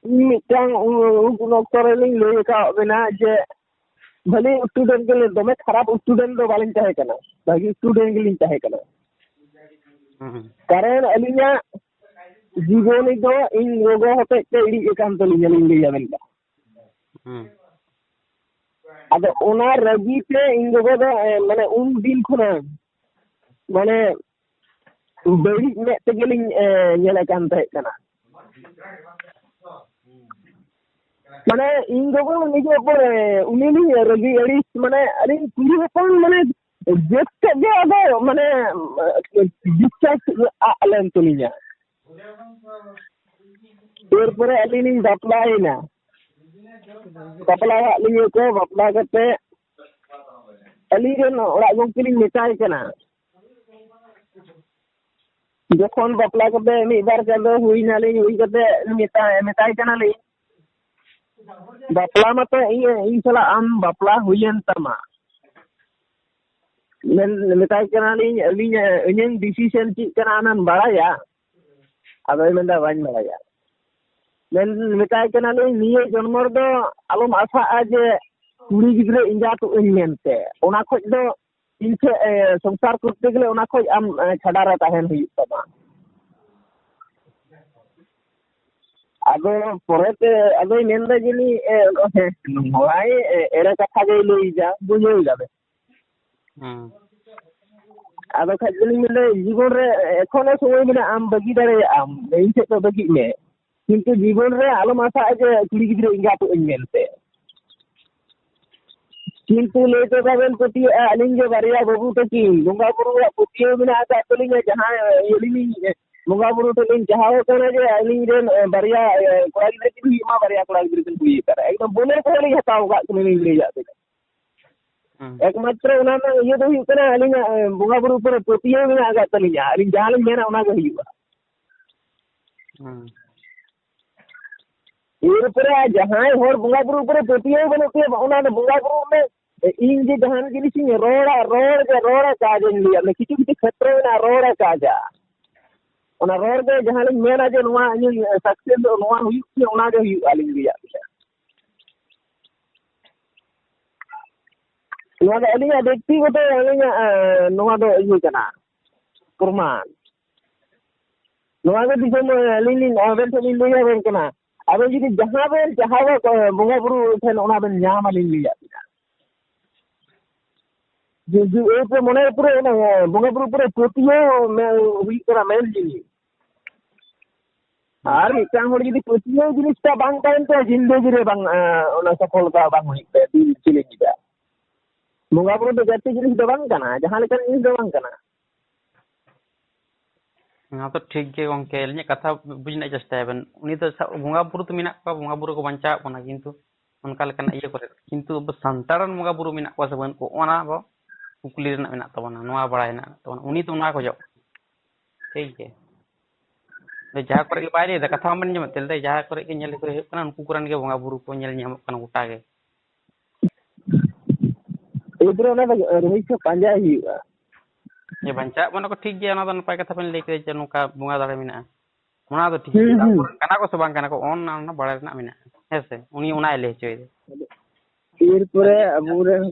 ᱤᱧ ᱢᱤᱫᱴᱟᱝ ᱩᱱ ᱚᱠᱛᱚ ᱨᱮᱞᱤᱧ ᱞᱟᱹᱭ ᱟᱠᱟᱫ ᱵᱮᱱᱟ ᱡᱮ ᱵᱷᱟᱹᱞᱤ student ᱜᱮᱞᱤᱧ, ᱫᱚᱢᱮ ᱠᱷᱟᱨᱟᱯ student ᱫᱚ ᱵᱟᱹᱞᱤᱧ ᱛᱟᱦᱮᱸ ᱠᱟᱱᱟ, ᱵᱷᱟᱹᱜᱤ student ᱜᱮᱞᱤᱧ ᱛᱟᱦᱮᱸ ᱠᱟᱱᱟ᱾ ᱦᱩᱸ᱾ ᱠᱟᱨᱚᱱ ᱟᱹᱞᱤᱧᱟᱜ ᱡᱤᱵᱚᱱᱤ ᱫᱚ ᱤᱧ ᱜᱚᱜᱚ ᱦᱚᱛᱮᱡ ᱛᱮ ᱤᱲᱤᱡ ᱟᱠᱟᱱ ᱛᱟᱹᱞᱤᱧᱟ, ᱞᱤᱧ ᱞᱟᱹᱭ ᱟᱵᱮᱱ ᱠᱟᱱᱟ᱾ ᱦᱩᱸ᱾ ᱟᱫᱚ ᱚᱱᱟ ᱨᱟᱹᱜᱤ ᱛᱮ ᱤᱧ ᱜᱚᱜᱚ ᱫᱚ, ᱮ, ᱢᱟᱱᱮ ᱩᱱ ᱫᱤᱱ ᱠᱷᱚᱱᱟᱜ ᱢᱟᱱᱮ ᱵᱟᱹᱲᱤᱡ ᱢᱮᱫ ᱛᱮᱜᱮᱞᱤᱧ, ᱮ, ᱧᱮᱞᱮ ᱠᱟᱱ ᱛᱟᱦᱮᱸ ᱠᱟᱱᱟ᱾ ᱢᱟᱱᱮ ᱤᱧ ᱜᱚᱜᱚ ᱱᱤᱡᱮ ᱯᱚᱨᱮ ᱩᱱᱤ ᱞᱤᱧ ᱨᱟᱹᱜᱤ ᱟᱹᱲᱤᱥ, ᱢᱟᱱᱮ ᱟᱹᱞᱤᱧ ᱠᱩᱲᱤ ᱦᱚᱯᱚᱱ ᱢᱟᱱᱮ ᱡᱮᱛᱮ ᱜᱮ ᱟᱫᱚ ᱢᱟᱱᱮ ᱵᱤᱥᱥᱟᱥ ᱟᱜ ᱞᱮᱱ ᱛᱟᱹᱞᱤᱧᱟ᱾ ᱮᱨᱯᱚᱨᱮ ᱟᱹᱞᱤᱧ ᱞᱤᱧ ᱵᱟᱯᱞᱟᱭᱮᱱᱟ᱾ ᱵᱟᱯᱞᱟ ᱟᱠᱟᱫ ᱞᱤᱧᱟᱹ ᱠᱚ, ᱵᱟᱯᱞᱟ ᱠᱟᱛᱮ ᱟᱹᱞᱤᱧ ᱨᱮᱱ ᱚᱲᱟᱜ ᱜᱚᱢᱠᱮ ᱞᱤᱧ ᱢᱮᱛᱟᱭ ᱠᱟᱱᱟ, ᱡᱚᱠᱷᱚᱱ ᱵᱟᱯᱞᱟ ᱠᱟᱛᱮ ᱢᱤᱫ ᱵᱟᱨ ᱪᱟᱸᱫᱚ ᱦᱩᱭ ᱱᱟᱞᱤᱧ, ᱦᱩᱭ ᱠᱟᱛᱮ ᱢᱮᱛᱟᱭ, ᱢᱮᱛᱟᱭ ᱠᱟᱱᱟᱞᱤᱧ, "ᱵᱟᱯᱞᱟ ᱢᱟᱛᱚ ᱤᱧ, ᱤᱧ ᱥᱟᱞᱟᱜ ᱟᱢ ᱵᱟᱯᱞᱟ ᱦᱩᱭᱮᱱ ᱛᱟᱢᱟ, ᱢᱮᱱ, ᱢᱮᱛᱟᱭ ᱠᱟᱱᱟᱞᱤᱧ, ᱟᱹᱞᱤᱧ, ᱤᱧᱟᱹᱝ decision ᱪᱮᱫ ᱠᱟᱱᱟ ᱟᱢᱮᱢ ᱵᱟᱲᱟᱭᱟ?" ᱟᱫᱚᱭ ᱢᱮᱱᱫᱟ, "ᱵᱟᱹᱧ ᱵᱟᱲᱟᱭᱟ᱾" ᱢᱮᱱ, ᱢᱮᱛᱟᱭ ᱠᱟᱱᱟᱞᱤᱧ, "ᱱᱤᱭᱟᱹ ᱡᱚᱱᱢᱚ ᱨᱮᱫᱚ ᱟᱞᱚᱢ ᱟᱥᱟᱜᱼᱟ ᱡᱮ ᱠᱩᱲᱤ ᱜᱤᱫᱽᱨᱟᱹ ᱮᱸᱜᱟᱛᱚᱜ ᱟᱹᱧ ᱢᱮᱱᱛᱮ, ᱚᱱᱟ ᱠᱷᱚᱡ ᱫᱚ ᱤᱧ ᱴᱷᱮᱡ, ᱮ, ᱥᱚᱝᱥᱟᱨ ᱠᱚᱨᱛᱮ ᱜᱮᱞᱮ ᱚᱱᱟ ᱠᱷᱚᱡ ᱟᱢ, ᱮ, ᱪᱷᱟᱰᱟ ᱨᱮ ᱛᱟᱦᱮᱱ ᱦᱩᱭᱩᱜ ᱛᱟᱢᱟ᱾" ᱟᱫᱚ ᱯᱚᱨᱮᱛᱮ ᱟᱫᱚᱭ ᱢᱮᱱᱫᱟ ᱡᱟᱹᱱᱤᱡ, ᱮ, ᱦᱮᱸ, ᱱᱚᱣᱟᱭ, ᱮ, ᱮᱲᱮ ᱠᱟᱛᱷᱟ ᱜᱮᱭ ᱞᱟᱹᱭᱫᱟ, ᱵᱩᱡᱷᱟᱹᱣ ᱫᱟᱵᱮᱱ᱾ ᱦᱩᱸ᱾ ᱟᱫᱚ ᱠᱷᱟᱡ ᱫᱚᱞᱤᱧ ᱢᱮᱱᱫᱟ, ᱡᱤᱵᱚᱱ ᱨᱮ ᱮᱠᱷᱚᱱᱳ ᱥᱚᱢᱚᱭ ᱢᱮᱱᱟᱜᱼᱟ, ᱟᱢ ᱵᱟᱹᱜᱤ ᱫᱟᱲᱮᱭᱟᱜᱼᱟᱢ, ᱤᱧ ᱴᱷᱮᱡ ᱫᱚ ᱵᱟᱹᱜᱤᱜ ᱢᱮ, ᱠᱤᱱᱛᱩ ᱡᱤᱵᱚᱱ ᱨᱮ ᱟᱞᱚᱢ ᱟᱥᱟᱜᱼᱟ ᱡᱮ ᱠᱩᱲᱤ ᱜᱤᱫᱽᱨᱟᱹ ᱮᱸᱜᱟᱛᱚᱜ ᱟᱹᱧ ᱢᱮᱱᱛᱮ᱾ ᱠᱤᱱᱛᱩ ᱞᱟᱹᱭ ᱛᱮ ᱵᱟᱵᱮᱱ ᱯᱟᱹᱛᱭᱟᱹᱜᱼᱟ, ᱟᱹᱞᱤᱧ ᱜᱮ ᱵᱟᱨᱭᱟ ᱵᱟᱹᱵᱩ ᱛᱟᱹᱠᱤᱱ ᱵᱚᱸᱜᱟ ᱵᱩᱨᱩᱣᱟᱜ ᱯᱟᱹᱛᱭᱟᱹᱣ ᱢᱮᱱᱟᱜ ᱟᱠᱟᱫ ᱛᱟᱹᱞᱤᱧᱟ, ᱡᱟᱦᱟᱸ ᱤᱭᱟᱹ ᱞᱤᱧ ᱵᱚᱸᱜᱟ ᱵᱩᱨᱩ ᱴᱷᱮᱱ ᱞᱤᱧ ᱪᱟᱦᱟᱣ ᱠᱟᱱᱟ ᱡᱮ ᱟᱹᱞᱤᱧ ᱨᱮᱱ, ᱮ, ᱵᱟᱨᱭᱟ, ᱮ, ᱠᱚᱲᱟ ᱜᱤᱫᱽᱨᱟᱹ ᱠᱤᱱ ᱦᱩᱭᱩᱜ ᱢᱟ, ᱵᱟᱨᱭᱟ ᱠᱚᱲᱟ ᱜᱤᱫᱽᱨᱟᱹ ᱠᱤᱱ ᱦᱩᱭ ᱟᱠᱟᱱᱟ᱾ ᱮᱠᱫᱚᱢ ᱵᱚᱞᱮᱨ ᱠᱚᱦᱚᱸ ᱞᱤᱧ ᱦᱟᱛᱟᱣ ᱟᱠᱟᱫ ᱠᱤᱱᱟ, ᱞᱤᱧ ᱞᱟᱹᱭᱟᱫ ᱵᱤᱱᱟ᱾ ᱦᱩᱸ᱾ ᱮᱠᱢᱟᱛᱨᱚ ᱚᱱᱟ ᱨᱮᱱᱟᱜ ᱤᱭᱟᱹ ᱫᱚ ᱦᱩᱭᱩᱜ ᱠᱟᱱᱟ, ᱟᱹᱞᱤᱧᱟᱜ, ᱮ, ᱵᱚᱸᱜᱟ ᱵᱩᱨᱩ ᱩᱯᱚᱨᱮ ᱯᱟᱹᱛᱭᱟᱹᱣ ᱢᱮᱱᱟᱜ ᱟᱠᱟᱫ ᱛᱟᱹᱞᱤᱧᱟ᱾ ᱟᱹᱞᱤᱧ ᱡᱟᱦᱟᱸ ᱞᱤᱧ ᱢᱮᱱᱟ, ᱚᱱᱟ ᱜᱮ ᱦᱩᱭᱩᱜᱼᱟ᱾ ᱦᱩᱸ᱾ ᱮᱨᱯᱚᱨᱮ ᱟᱨ ᱡᱟᱦᱟᱸᱭ ᱦᱚᱲ ᱵᱚᱸᱜᱟ ᱵᱩᱨᱩ ᱩᱯᱚᱨᱮ ᱯᱟᱹᱛᱭᱟᱹᱣ ᱵᱟᱹᱱᱩᱜ ᱛᱟᱭᱟ, ᱚᱱᱟ ᱫᱚ ᱵᱚᱸᱜᱟ ᱵᱩᱨᱩ ᱢᱮ, ᱤᱧ ᱡᱮ ᱡᱟᱦᱟᱱ ᱡᱤᱱᱤᱥ ᱤᱧ ᱨᱚᱲᱟ, ᱨᱚᱲ ᱜᱮ ᱨᱚᱲᱟ ᱠᱟᱡᱟᱧ ᱞᱟᱹᱭᱟ᱾ ᱢᱟᱱᱮ ᱠᱤᱪᱷᱩ ᱠᱤᱪᱷᱩ ᱠᱷᱮᱛᱨᱚ ᱢᱮᱱᱟᱜᱼᱟ, ᱨᱚᱲᱟ ᱠᱟᱡᱟ᱾ ᱚᱱᱟ ᱨᱚᱲ ᱜᱮ ᱡᱟᱦᱟᱸ ᱞᱤᱧ ᱢᱮᱱᱟ ᱡᱮ ᱱᱚᱣᱟ ᱤᱧ ᱥᱟᱠᱥᱮᱥ ᱱᱚᱣᱟ ᱦᱩᱭᱩᱜ ᱛᱤᱧᱟᱹ, ᱚᱱᱟ ᱜᱮ ᱦᱩᱭᱩᱜᱼᱟ, ᱞᱤᱧ ᱞᱟᱹᱭᱟᱫ ᱵᱤᱱᱟ᱾ ᱱᱚᱣᱟ ᱫᱚ ᱟᱹᱞᱤᱧᱟᱜ ᱵᱮᱠᱛᱤᱜᱚᱛᱚ, ᱟᱹᱞᱤᱧᱟᱜ, ᱮ, ᱱᱚᱣᱟ ᱫᱚ ᱤᱭᱟᱹ ᱠᱟᱱᱟ, ᱯᱨᱚᱢᱟᱱ᱾ ᱱᱚᱣᱟ ᱜᱮ ᱫᱤᱥᱚᱢ, ᱮ, ᱟᱹᱞᱤᱧ ᱞᱤᱧ ᱟᱵᱮᱱ ᱴᱷᱮᱱ ᱞᱤᱧ ᱞᱟᱹᱭ ᱟᱵᱮᱱ ᱠᱟᱱᱟ᱾ ᱟᱵᱮᱱ ᱡᱩᱫᱤ ᱡᱟᱦᱟᱸ ᱵᱮᱱ ᱪᱟᱦᱟᱣᱟ, ᱮ, ᱵᱚᱸᱜᱟ ᱵᱩᱨᱩ ᱴᱷᱮᱱ, ᱚᱱᱟ ᱵᱮᱱ ᱧᱟᱢᱟ, ᱞᱤᱧ ᱞᱟᱹᱭᱟᱫ ᱵᱮᱱᱟ᱾ ᱡᱩ-, ᱡᱩ-, ᱮᱨᱯᱚᱨᱮ ᱢᱚᱱᱮ ᱯᱩᱨᱟᱹ ᱚᱱᱟ, ᱮ, ᱵᱚᱸᱜᱟ ᱵᱩᱨᱩ ᱯᱩᱨᱟᱹ ᱯᱟᱹᱛᱭᱟᱹᱣ ᱢᱮ-, ᱦᱩᱭᱩᱜ ᱠᱟᱱᱟ ᱢᱮᱱ ᱡᱤᱱᱤᱥ᱾ ᱟᱨ ᱢᱤᱫᱴᱟᱝ ᱦᱚᱲ ᱡᱩᱫᱤ ᱯᱟᱹᱛᱭᱟᱹᱣ ᱡᱤᱱᱤᱥᱴᱟ ᱵᱟᱝ ᱛᱟᱦᱮᱱ ᱛᱟᱭᱟ, ᱡᱤᱱᱫᱮᱜᱤ ᱨᱮ ᱵᱟᱝ, ᱮ, ᱚᱱᱟ ᱥᱚᱯᱷᱚᱞᱚᱛᱟ ᱵᱟᱝ ᱦᱩᱭᱩᱜ ᱛᱟᱭᱟ, ᱫᱤᱞ ᱪᱮᱞᱮᱧᱡᱽ ᱮᱫᱟ᱾ ᱵᱚᱸᱜᱟ ᱵᱩᱨᱩ ᱫᱚ ᱡᱟᱹᱛᱤ ᱡᱤᱱᱤᱥ ᱫᱚ ᱵᱟᱝ ᱠᱟᱱᱟ, ᱡᱟᱦᱟᱸ ᱞᱮᱠᱟᱱ ᱡᱤᱱᱤᱥ ᱫᱚ ᱵᱟᱝ ᱠᱟᱱᱟ᱾ ᱚᱱᱟ ᱫᱚ ᱴᱷᱤᱠ ᱜᱮ ᱜᱚᱝᱠᱮ, ᱟᱹᱞᱤᱧᱟᱜ ᱠᱟᱛᱷᱟ ᱵᱩᱡᱽ ᱨᱮᱱᱟᱜ ᱪᱮᱥᱴᱟᱭ ᱵᱮᱱ᱾ ᱩᱱᱤ ᱫᱚ ᱥᱟ-, ᱵᱚᱸᱜᱟ ᱵᱩᱨᱩ ᱫᱚ ᱢᱮᱱᱟᱜ ᱠᱚᱣᱟ, ᱵᱚᱸᱜᱟ ᱵᱩᱨᱩ ᱠᱚ ᱵᱟᱧᱪᱟᱣ ᱠᱟᱱᱟ, ᱠᱤᱱᱛᱩ ᱚᱱᱠᱟ ᱞᱮᱠᱟᱱᱟᱜ ᱤᱭᱟᱹ ᱠᱚᱨᱮ, ᱠᱤᱱᱛᱩ ᱟᱵᱚ ᱥᱟᱱᱛᱟᱲ ᱨᱮᱱ ᱵᱚᱸᱜᱟ ᱵᱩᱨᱩ ᱢᱮᱱᱟᱜ ᱠᱚᱣᱟ ᱥᱮ ᱵᱟᱹᱱᱩᱜ ᱠᱚᱣᱟ, ᱚᱱᱟ ᱟᱵᱚ ᱠᱩᱠᱞᱤ ᱨᱮᱱᱟᱜ ᱢᱮᱱᱟᱜ ᱛᱟᱵᱚᱱᱟ, ᱱᱚᱣᱟ ᱵᱟᱲᱟᱭ ᱨᱮᱱᱟᱜ ᱢᱮᱱᱟᱜ ᱛᱟᱵᱚᱱᱟ᱾ ᱩᱱᱤ ᱫᱚ ᱚᱱᱟ ᱠᱷᱚᱡᱚᱜ ᱠᱟᱱᱟ᱾ ᱴᱷᱤᱠ ᱜᱮ᱾ ᱟᱫᱚ ᱡᱟᱦᱟᱸ ᱠᱚᱨᱮ ᱜᱮ ᱵᱟᱭ ᱞᱟᱹᱭ ᱮᱫᱟ, ᱠᱟᱛᱷᱟ ᱵᱟᱢ ᱧᱟᱢᱮᱫ ᱛᱮ, ᱞᱟᱹᱭ ᱫᱟᱭ, ᱡᱟᱦᱟᱸ ᱠᱚᱨᱮ ᱜᱮ ᱧᱮᱞ ᱠᱚ ᱦᱩᱭᱩᱜ ᱠᱟᱱᱟ, ᱩᱱᱠᱩ ᱠᱚᱨᱮᱱ ᱜᱮ ᱵᱚᱸᱜᱟ ᱵᱩᱨᱩ ᱠᱚ ᱧᱮᱞ ᱧᱟᱢᱚᱜ ᱠᱟᱱᱟ ᱜᱚᱴᱟ ᱜᱮ᱾ ᱮᱨᱯᱚᱨᱮ ᱚᱱᱟ ᱫᱚ ᱨᱚᱦᱚᱭ ᱠᱚ ᱯᱟᱸᱡᱟᱭ ᱦᱩᱭᱩᱜᱼᱟ᱾ ᱡᱮ ᱵᱟᱧᱪᱟᱜ ᱵᱚᱱᱟ ᱠᱚ ᱴᱷᱤᱠ ᱜᱮᱭᱟ, ᱚᱱᱟ ᱫᱚ ᱱᱟᱯᱟᱭ ᱠᱟᱛᱷᱟ ᱵᱮᱱ ᱞᱟᱹᱭ ᱠᱮᱫᱟ ᱡᱮ ᱱᱚᱝᱠᱟ ᱵᱚᱸᱜᱟ ᱫᱟᱲᱮ ᱢᱮᱱᱟᱜᱼᱟ, ᱚᱱᱟ ᱫᱚ ᱴᱷᱤᱠ ᱦᱩᱸ, ᱜᱮᱭᱟ᱾ ᱦᱩᱸ᱾ ᱠᱟᱱᱟ ᱠᱚ ᱥᱮ ᱵᱟᱝ ᱠᱟᱱᱟ ᱠᱚ, ᱚᱱᱟ, ᱚᱱᱟ ᱵᱟᱲᱟᱭ ᱨᱮᱱᱟᱜ ᱢᱮᱱᱟᱜᱼᱟ, ᱦᱮᱸ ᱥᱮ? ᱩᱱᱤ ᱚᱱᱟᱭ ᱞᱟᱹᱭ ᱦᱚᱪᱚᱭᱮᱫᱟ᱾ ᱮᱨᱯᱚᱨᱮ ᱟᱵᱚᱨᱮᱱ,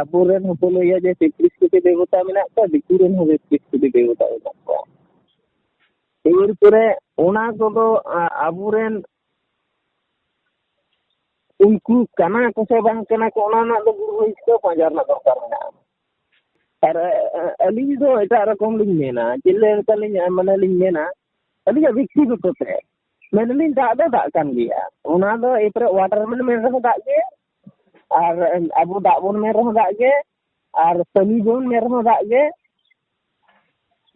ᱟᱵᱚᱨᱮᱱ ᱦᱚᱸᱠᱚ ᱞᱟᱹᱭᱟ ᱡᱮ ᱛᱮᱛᱨᱤᱥ ᱠᱳᱴᱤ ᱫᱮᱵᱚᱛᱟ ᱢᱮᱱᱟᱜ ᱠᱚᱣᱟ, ᱫᱤᱠᱩ ᱨᱮᱱ ᱦᱚᱸ ᱛᱮᱛᱨᱤᱥ ᱠᱳᱴᱤ ᱫᱮᱵᱚᱛᱟ ᱢᱮᱱᱟᱜ ᱠᱚᱣᱟ᱾ ᱮᱨᱯᱚᱨᱮ ᱚᱱᱟ ᱠᱚᱫᱚ, ᱟ-, ᱟᱵᱚᱨᱮᱱ ᱩᱱᱠᱩ ᱠᱟᱱᱟ ᱠᱚ ᱥᱮ ᱵᱟᱝ ᱠᱟᱱᱟ ᱠᱚ, ᱚᱱᱟ ᱨᱮᱱᱟᱜ ᱫᱚ ᱜᱩᱨᱩ ᱵᱚᱭᱥᱤᱠ ᱫᱚ ᱯᱟᱸᱡᱟ ᱨᱮᱱᱟᱜ ᱫᱚᱨᱠᱟᱨ ᱢᱮᱱᱟᱜᱼᱟ᱾ ᱟᱨ, ᱟ-, ᱟ-, ᱟᱹᱞᱤᱧ ᱫᱚ ᱮᱴᱟᱜ ᱨᱚᱠᱚᱢ ᱞᱤᱧ ᱢᱮᱱᱟ, ᱪᱮᱫ ᱞᱮᱠᱟ ᱞᱤᱧ, ᱢᱟᱱᱮ ᱞᱤᱧ ᱢᱮᱱᱟ, ᱟᱹᱞᱤᱧᱟᱜ ᱵᱮᱠᱛᱤᱜᱚᱛᱚ ᱛᱮ ᱢᱮᱱᱟᱞᱤᱧ, ᱫᱟᱜ ᱫᱚ ᱫᱟᱜ ᱠᱟᱱ ᱜᱮᱭᱟ, ᱚᱱᱟ ᱫᱚ ᱮᱨᱯᱚᱨᱮ ᱚᱣᱟᱴᱟᱨ ᱵᱚᱱ ᱢᱮᱱ ᱨᱮᱦᱚᱸ ᱫᱟᱜ ᱜᱮ, ᱟᱨ ᱟᱵᱚ ᱫᱟᱜ ᱵᱚᱱ ᱢᱮᱱ ᱨᱮᱦᱚᱸ ᱫᱟᱜ ᱜᱮ, ᱟᱨ ᱯᱟᱹᱱᱤ ᱵᱚᱱ ᱢᱮᱱ ᱨᱮᱦᱚᱸ ᱫᱟᱜ ᱜᱮ᱾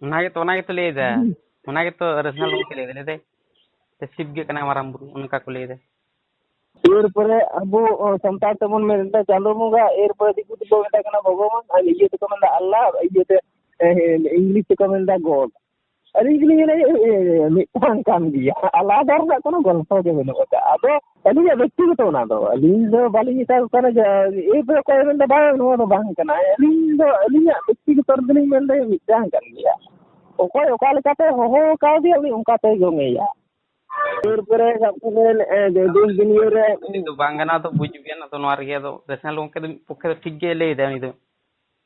ᱚᱱᱟ ᱜᱮᱛᱚ, ᱚᱱᱟ ᱜᱮᱛᱚ ᱞᱟᱹᱭ ᱮᱫᱟ᱾ ᱦᱩᱸ᱾ ᱚᱱᱟ ᱜᱮᱛᱚ ᱨᱮᱥᱱᱟᱞ ᱜᱚᱢᱠᱮ ᱞᱟᱹᱭ ᱮᱫᱟ, ᱞᱟᱹᱭ ᱮᱫᱟᱭ, "ᱥᱤᱵ ᱜᱮ ᱠᱟᱱᱟᱭ ᱢᱟᱨᱟᱝ ᱵᱩᱨᱩ", ᱚᱱᱠᱟ ᱠᱚ ᱞᱟᱹᱭ ᱮᱫᱟ᱾ ᱮᱨᱯᱚᱨᱮ ᱟᱵᱚ, ᱚ, ᱥᱟᱱᱛᱟᱲ ᱛᱮᱵᱚᱱ ᱢᱮᱱ ᱮᱫᱟ ᱪᱟᱸᱫᱳ ᱵᱚᱸᱜᱟ, ᱮᱨᱯᱚᱨᱮ ᱫᱤᱠᱩ ᱛᱮᱠᱚ ᱢᱮᱛᱟᱭ ᱠᱟᱱᱟ ᱵᱷᱚᱜᱚᱵᱟᱱ, ᱟᱨ ᱤᱭᱟᱹ ᱛᱮᱠᱚ ᱢᱮᱱᱫᱟ ᱟᱞᱞᱟ, ᱤᱭᱟᱹ ᱛᱮ, ᱮ, ᱤᱝᱞᱤᱥ ᱛᱮᱠᱚ ᱢᱮᱱᱫᱟ God᱾ ᱟᱹᱞᱤᱧ ᱜᱮᱞᱤᱧ ᱢᱮᱱᱟ, ᱮ, ᱮ, ᱮ, ᱢᱤᱫᱴᱟᱝ ᱠᱟᱱ ᱜᱮᱭᱟ, ᱟᱞᱟᱫᱟ ᱨᱮᱱᱟᱜ ᱠᱳᱱᱳ ᱜᱚᱞᱯᱚ ᱜᱮ ᱵᱟᱹᱱᱩᱜ ᱟᱠᱟᱫᱼᱟ᱾ ᱟᱫᱚ ᱟᱹᱞᱤᱧᱟᱜ ᱵᱮᱠᱛᱤᱜᱚᱛᱚ ᱚᱱᱟ ᱫᱚ, ᱟᱹᱞᱤᱧ ᱫᱚ ᱵᱟᱹᱞᱤᱧ ᱢᱮᱛᱟ ᱠᱚ ᱠᱟᱱᱟ ᱡᱮ, ᱮ, ᱚᱠᱚᱭ ᱢᱮᱱᱫᱟ, "ᱵᱟᱝ, ᱱᱚᱣᱟ ᱫᱚ ᱵᱟᱝ ᱠᱟᱱᱟ", ᱟᱹᱞᱤᱧ ᱫᱚ ᱟᱹᱞᱤᱧᱟᱜ ᱵᱮᱠᱛᱤᱜᱚᱛᱚ ᱨᱮᱫᱚᱞᱤᱧ ᱢᱮᱱᱫᱟ ᱢᱤᱫᱴᱟᱝ ᱠᱟᱱ ᱜᱮᱭᱟ᱾ ᱚᱠᱚᱭ ᱚᱠᱟ ᱞᱮᱠᱟᱛᱮ ᱦᱚᱦᱚ ᱟᱠᱟᱫᱮᱭᱟ, ᱩᱱᱤ ᱚᱱᱠᱟ ᱛᱮᱭ ᱜᱚᱝᱮᱭᱟ᱾ ᱮᱨᱯᱚᱨᱮ ᱥᱟᱵ ᱠᱟᱜ ᱵᱮᱱ, ᱮ, ᱫᱩᱥ ᱫᱩᱱᱤᱭᱟᱹ ᱨᱮ ᱩᱱᱤ ᱫᱚ ᱵᱟᱝ ᱜᱟᱱᱚᱜᱼᱟ, ᱛᱚ ᱵᱩᱡᱽ ᱵᱮᱱ᱾ ᱟᱫᱚ ᱱᱚᱣᱟ ᱨᱮᱜᱮ ᱟᱫᱚ ᱨᱮᱥᱱᱟᱞ ᱜᱚᱢᱠᱮ ᱫᱚ ᱢᱤᱫ ᱯᱚᱠᱠᱷᱮ ᱫᱚ ᱴᱷᱤᱠ ᱜᱮ ᱞᱟᱹᱭ ᱮᱫᱟᱭ ᱩᱱᱤ ᱫᱚ᱾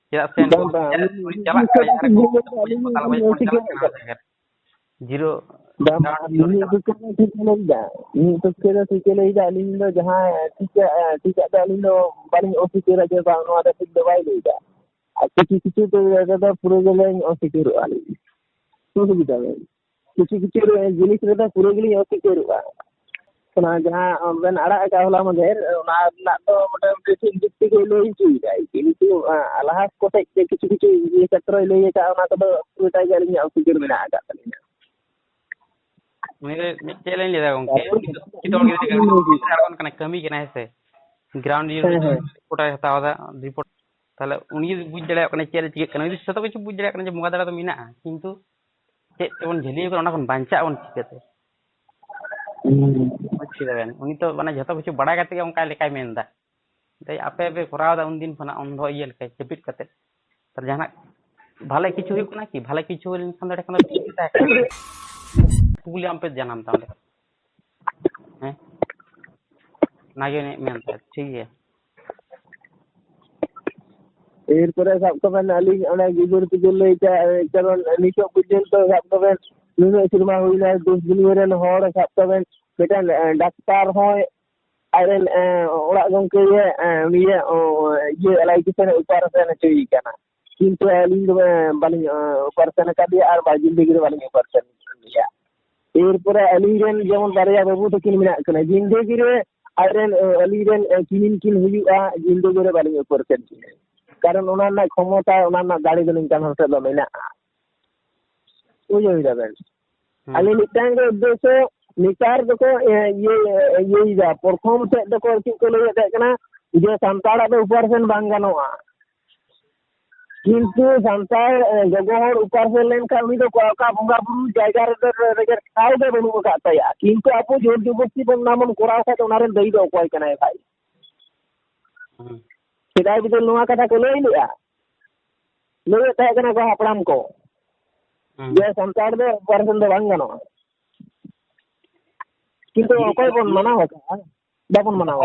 ᱪᱮᱫᱟᱜ ᱥᱮ ᱵᱟᱝ, ᱵᱟᱝ, ᱩᱱᱤ ᱪᱟᱞᱟᱜ ᱠᱟᱱᱟᱭ ᱡᱟᱦᱟᱸ ᱨᱮ ᱠᱚ ᱵᱩᱡᱽ ᱠᱚ ᱛᱟᱞᱟ ᱵᱟᱭ ᱯᱟᱲᱟᱜ ᱠᱟᱱᱟ ᱚᱱᱟ ᱡᱟᱭᱜᱟ ᱨᱮ᱾ ᱡᱤᱨᱳ ᱵᱟᱝ, ᱵᱟᱝ, ᱡᱤᱨᱳ ᱢᱤᱫ ᱪᱟᱞᱟᱜ ᱯᱚᱠᱠᱷᱮ ᱫᱚ ᱴᱷᱤᱠ ᱮ ᱞᱟᱹᱭ ᱮᱫᱟ᱾ ᱢᱤᱫ ᱯᱚᱠᱠᱷᱮ ᱫᱚ ᱴᱷᱤᱠ ᱮ ᱞᱟᱹᱭ ᱮᱫᱟ, ᱟᱹᱞᱤᱧ ᱫᱚ ᱡᱟᱦᱟᱸ ᱴᱷᱤᱠᱟᱜ, ᱴᱷᱤᱠᱟᱜ ᱫᱚ ᱟᱹᱞᱤᱧ ᱫᱚ ᱵᱟᱹᱞᱤᱧ ᱚᱥᱤᱠᱟᱹᱨᱟ ᱡᱮ ᱵᱟᱝ, ᱱᱚᱣᱟ ᱫᱚ ᱴᱷᱤᱠ ᱫᱚ ᱵᱟᱭ ᱞᱟᱹᱭ ᱮᱫᱟ᱾ ᱟᱨ ᱠᱤᱪᱷᱩ ᱠᱤᱪᱷᱩ ᱫᱚ ᱨᱮᱫᱚ ᱯᱩᱨᱟᱹ ᱜᱮᱞᱤᱧ ᱚᱥᱤᱠᱟᱹᱨᱚᱜᱼᱟ ᱞᱤᱧ᱾ ᱵᱩᱡᱽ ᱠᱮᱫᱟ ᱵᱮᱱ? ᱠᱤᱪᱷᱩ ᱠᱤᱪᱷᱩ ᱨᱮ ᱡᱤᱱᱤᱥ ᱨᱮᱫᱚ ᱯᱩᱨᱟᱹ ᱜᱮᱞᱤᱧ ᱚᱥᱤᱠᱟᱹᱨᱚᱜᱼᱟ᱾ ᱚᱱᱟ ᱡᱟᱦᱟᱸ ᱵᱮᱱ ᱟᱲᱟᱜ ᱟᱠᱟᱫ ᱦᱚᱞᱟ ᱢᱟᱫᱷᱮᱨ, ᱚᱱᱟ ᱨᱮᱱᱟᱜ ᱫᱚ ᱢᱚᱴᱟᱢᱩᱴᱤ ᱴᱷᱤᱠ ᱡᱩᱠᱛᱤ ᱜᱮ ᱞᱟᱹᱭ ᱦᱚᱪᱚᱭᱮᱫᱟᱭ, ᱠᱤᱱᱛᱩ, ᱟ, ᱞᱟᱦᱟ ᱠᱚᱥᱮᱡ ᱡᱮ ᱠᱤᱪᱷᱩ ᱠᱤᱪᱷᱩ ᱤᱭᱟᱹ ᱠᱷᱮᱛᱨᱚᱭ ᱞᱟᱹᱭ ᱟᱠᱟᱫ, ᱚᱱᱟ ᱠᱚᱫᱚ ᱯᱩᱨᱟᱹᱴᱟ ᱜᱮ ᱟᱹᱞᱤᱧᱟᱜ ᱚᱥᱤᱠᱟᱹᱨ ᱢᱮᱱᱟᱜ ᱟᱠᱟᱫ ᱛᱟᱹᱞᱤᱧᱟ᱾ ᱩᱱᱤ ᱫᱚ ᱢᱤᱫ ᱪᱮᱫ ᱞᱤᱧ ᱞᱟᱹᱭ ᱫᱟ ᱜᱚᱝᱠᱮ, ᱩᱱᱤ ᱫᱚ ᱥᱤᱠᱠᱷᱤᱛ ᱦᱚᱲ ᱜᱮ ᱡᱩᱫᱤ ᱟᱬᱜᱚᱱ ᱠᱟᱱᱟ, ᱠᱟᱹᱢᱤ ᱠᱟᱱᱟᱭ, ᱦᱮᱸ ᱥᱮ? ᱜᱨᱟᱣᱩᱱᱰ ᱡᱤᱨᱳ ᱦᱮᱸ, ᱨᱮ ᱦᱮᱸ᱾ ᱨᱤᱯᱳᱨᱴ ᱮ ᱦᱟᱛᱟᱣ ᱮᱫᱟ, ᱨᱤᱯᱳᱨᱴ, ᱛᱟᱦᱞᱮ ᱩᱱᱤ ᱡᱩᱫᱤ ᱵᱩᱡᱽ ᱫᱟᱲᱮᱭᱟᱜ ᱠᱟᱱᱟ ᱪᱮᱫ ᱨᱮ ᱪᱤᱠᱟᱹᱜ ᱠᱟᱱᱟ, ᱩᱱᱤ ᱡᱚᱛᱚ ᱠᱤᱪᱷᱩ ᱵᱩᱡᱽ ᱫᱟᱲᱮᱭᱟᱜ ᱠᱟᱱᱟ ᱡᱮ ᱵᱚᱸᱜᱟ ᱫᱟᱲᱮ ᱫᱚ ᱢᱮᱱᱟᱜᱼᱟ, ᱠᱤᱱᱛᱩ ᱪᱮᱫ ᱛᱮᱵᱚᱱ ᱡᱷᱟᱹᱞᱤ ᱟᱠᱟᱱᱟ, ᱚᱱᱟ ᱠᱷᱚᱱ ᱵᱟᱧᱪᱟᱜ ᱟᱵᱚᱱ ᱪᱤᱠᱟᱹᱛᱮ? ᱦᱩᱸ᱾ ᱵᱩᱡᱽ ᱠᱮᱫᱟ ᱵᱮᱱ? ᱩᱱᱤ ᱛᱚ ᱢᱟᱱᱮ ᱡᱷᱚᱛᱚ ᱠᱤᱪᱷᱩ ᱵᱟᱲᱟᱭ ᱠᱟᱛᱮ ᱜᱮ ᱚᱱᱠᱟ ᱞᱮᱠᱟᱭ ᱢᱮᱱ ᱮᱫᱟ᱾ ᱟᱯᱮ ᱯᱮ ᱠᱚᱨᱟᱣ ᱮᱫᱟ ᱩᱱᱫᱤᱱ ᱠᱷᱚᱱᱟᱜ ᱚᱱᱫᱷᱚ ᱤᱭᱟᱹ ᱞᱮᱠᱟ, ᱡᱟᱹᱯᱤᱫ ᱠᱟᱛᱮ᱾ ᱛᱟᱦᱞᱮ ᱡᱟᱦᱟᱱᱟᱜ ᱵᱷᱟᱞᱮ ᱠᱤᱪᱷᱩ ᱦᱩᱭᱩᱜ ᱠᱟᱱᱟ ᱠᱤ? ᱵᱷᱟᱞᱮ ᱠᱤᱪᱷᱩ ᱦᱩᱭ ᱞᱮᱱᱠᱷᱟᱱ ᱫᱚ ᱮᱸᱰᱮ ᱠᱷᱟᱱ ᱫᱚ ᱴᱷᱤᱠ ᱜᱮ ᱛᱟᱦᱮᱸ ᱠᱟᱱᱟ᱾ ᱠᱩᱠᱞᱤ ᱟᱢ ᱯᱮ ᱡᱟᱱᱟᱢ ᱛᱟᱢ ᱚᱸᱰᱮ᱾ ᱦᱮᱸ? ᱚᱱᱟᱜᱮ ᱩᱱᱤᱭᱟᱜ ᱢᱮᱱ ᱛᱟᱭ, ᱴᱷᱤᱠ ᱜᱮᱭᱟ᱾ ᱮᱨᱯᱚᱨᱮ ᱥᱟᱵ ᱠᱟᱜ ᱵᱮᱱ, ᱟᱹᱞᱤᱧ ᱚᱱᱟ ᱜᱤᱫᱟᱹᱨ ᱯᱤᱫᱟᱹᱨ ᱞᱟᱹᱭ ᱛᱮ, ᱮ, ᱠᱟᱨᱚᱱ ᱱᱤᱛᱚᱜ ᱯᱚᱨᱡᱚᱱᱛᱚ ᱥᱟᱵ ᱠᱟᱜ ᱵᱮᱱ, ᱱᱩᱱᱟᱹᱜ ᱥᱮᱨᱢᱟ ᱦᱩᱭᱱᱟ, ᱫᱮᱥ ᱫᱩᱱᱤᱭᱟᱹ ᱨᱮᱱ ᱦᱚᱲ ᱥᱟᱵ ᱠᱟᱜ ᱵᱮᱱ, ᱢᱤᱫᱴᱟᱝ, ᱮ, ᱰᱟᱠᱛᱟᱨ ᱦᱚᱸᱭ ᱟᱡᱨᱮᱱ, ᱮ, ᱚᱲᱟᱜ ᱜᱚᱢᱠᱮ ᱜᱮ, ᱮ, ᱩᱱᱤᱭᱟᱜ, ᱚ, ᱤᱭᱟᱹ, ᱮᱞ ᱟᱭ ᱥᱤ ᱥᱮᱱ ᱚᱯᱟᱨᱮᱥᱚᱱ ᱦᱚᱪᱚᱭᱮ ᱠᱟᱱᱟ, ᱠᱤᱱᱛᱩ ᱟᱹᱞᱤᱧ ᱫᱚ, ᱮ, ᱵᱟᱹᱞᱤᱧ, ᱮ, ᱚᱯᱟᱨᱮᱥᱚᱱ ᱟᱠᱟᱫᱮᱭᱟ ᱟᱨ ᱵᱟ-, ᱡᱤᱱᱫᱮᱜᱤ ᱨᱮ ᱵᱟᱹᱞᱤᱧ ᱚᱯᱟᱨᱮᱥᱚᱱ ᱞᱮᱭᱟ᱾ ᱮᱨᱯᱚᱨᱮ ᱟᱹᱞᱤᱧ ᱨᱮᱱ ᱡᱮᱢᱚᱱ ᱵᱟᱨᱭᱟ ᱵᱟᱹᱵᱩ ᱛᱟᱹᱠᱤᱱ ᱢᱮᱱᱟᱜ ᱠᱤᱱᱟ, ᱡᱤᱱᱫᱮᱜᱤ ᱨᱮ ᱟᱡᱨᱮᱱ, ᱮ, ᱟᱹᱞᱤᱧ ᱨᱮᱱ, ᱮ, ᱠᱤᱢᱤᱱ ᱠᱤᱱ ᱦᱩᱭᱩᱜᱼᱟ, ᱡᱤᱱᱫᱮᱜᱤ ᱨᱮ ᱵᱟᱹᱞᱤᱧ ᱚᱯᱟᱨᱮᱥᱚᱱ ᱠᱤᱱᱟ, ᱠᱟᱨᱚᱱ ᱚᱱᱟ ᱨᱮᱱᱟᱜ ᱠᱷᱚᱢᱚᱛᱟ, ᱚᱱᱟ ᱨᱮᱱᱟᱜ ᱫᱟᱲᱮ ᱫᱚ ᱱᱤᱝᱠᱟᱱ ᱦᱚᱲ ᱴᱷᱮᱱ ᱫᱚ ᱢᱮᱱᱟᱜᱼᱟ᱾ ᱵᱩᱡᱷᱟᱹᱣ ᱠᱮᱫᱟ ᱵᱮᱱ? ᱦᱩᱸ᱾ ᱟᱞᱮ ᱢᱤᱫᱴᱟᱝ ᱜᱮ ᱩᱫᱽᱫᱮᱥᱥᱚ, ᱱᱮᱛᱟᱨ ᱫᱚᱠᱚ, ᱮ, ᱤᱭᱟᱹ, ᱤᱭᱟᱹᱭᱮᱫᱟ, ᱯᱨᱚᱛᱷᱚᱢ ᱥᱮᱫ ᱫᱚᱠᱚ ᱪᱮᱫ ᱠᱚ ᱞᱟᱹᱭᱮᱫ ᱛᱟᱦᱮᱸ ᱠᱟᱱᱟ, ᱡᱮ ᱥᱟᱱᱛᱟᱲᱟᱜ ᱫᱚ ᱚᱯᱟᱨᱮᱥᱚᱱ ᱵᱟᱝ ᱜᱟᱱᱚᱜᱼᱟ᱾ ᱠᱤᱱᱛᱩ ᱥᱟᱱᱛᱟᱲ, ᱮ, ᱜᱚᱜᱚ ᱦᱚᱲ ᱩᱯᱟᱨᱥᱚᱱ ᱞᱮᱱᱠᱷᱟᱱ ᱩᱱᱤ ᱫᱚ ᱚᱠᱟ, ᱚᱠᱟ ᱵᱚᱸᱜᱟ ᱵᱩᱨᱩ ᱡᱟᱭᱜᱟ ᱨᱮᱫᱚ ᱨᱮ-, ᱨᱮᱜᱮ ᱴᱷᱟᱶ ᱜᱮ ᱵᱟᱹᱱᱩᱜ ᱟᱠᱟᱫ ᱛᱟᱭᱟ᱾ ᱠᱤᱱᱛᱩ ᱟᱵᱚ ᱡᱳᱨ ᱡᱚᱵᱚᱥᱛᱤ ᱵᱚᱱ ᱚᱱᱟ ᱵᱚᱱ ᱠᱚᱨᱟᱣ ᱠᱷᱟᱡ ᱫᱚ ᱚᱱᱟ ᱨᱮᱱ ᱫᱟᱹᱭᱤ ᱫᱚ ᱚᱠᱚᱭ ᱠᱟᱱᱟᱭ ᱵᱷᱟᱭ? ᱦᱩᱸ᱾ ᱥᱮᱫᱟᱭ ᱵᱤᱫᱟᱹᱞ ᱱᱚᱣᱟ ᱠᱟᱛᱷᱟ ᱠᱚ ᱞᱟᱹᱭ ᱞᱮᱜᱼᱟ, ᱞᱟᱹᱭᱮᱫ ᱛᱟᱦᱮᱸ ᱠᱟᱱᱟ ᱠᱚ ᱦᱟᱯᱲᱟᱢ ᱠᱚ, ᱦᱩᱸ᱾ ᱡᱮ ᱥᱟᱱᱛᱟᱲ ᱫᱚ ᱩᱯᱟᱨᱥᱚᱱ ᱫᱚ ᱵᱟᱝ ᱜᱟᱱᱚᱜᱼᱟ᱾ ᱠᱤᱱᱛᱩ ᱚᱠᱚᱭ ᱵᱚᱱ ᱢᱟᱱᱟᱣ ᱟᱠᱟᱫᱼᱟ? ᱵᱟᱵᱚᱱ ᱢᱟᱱᱟᱣᱟ᱾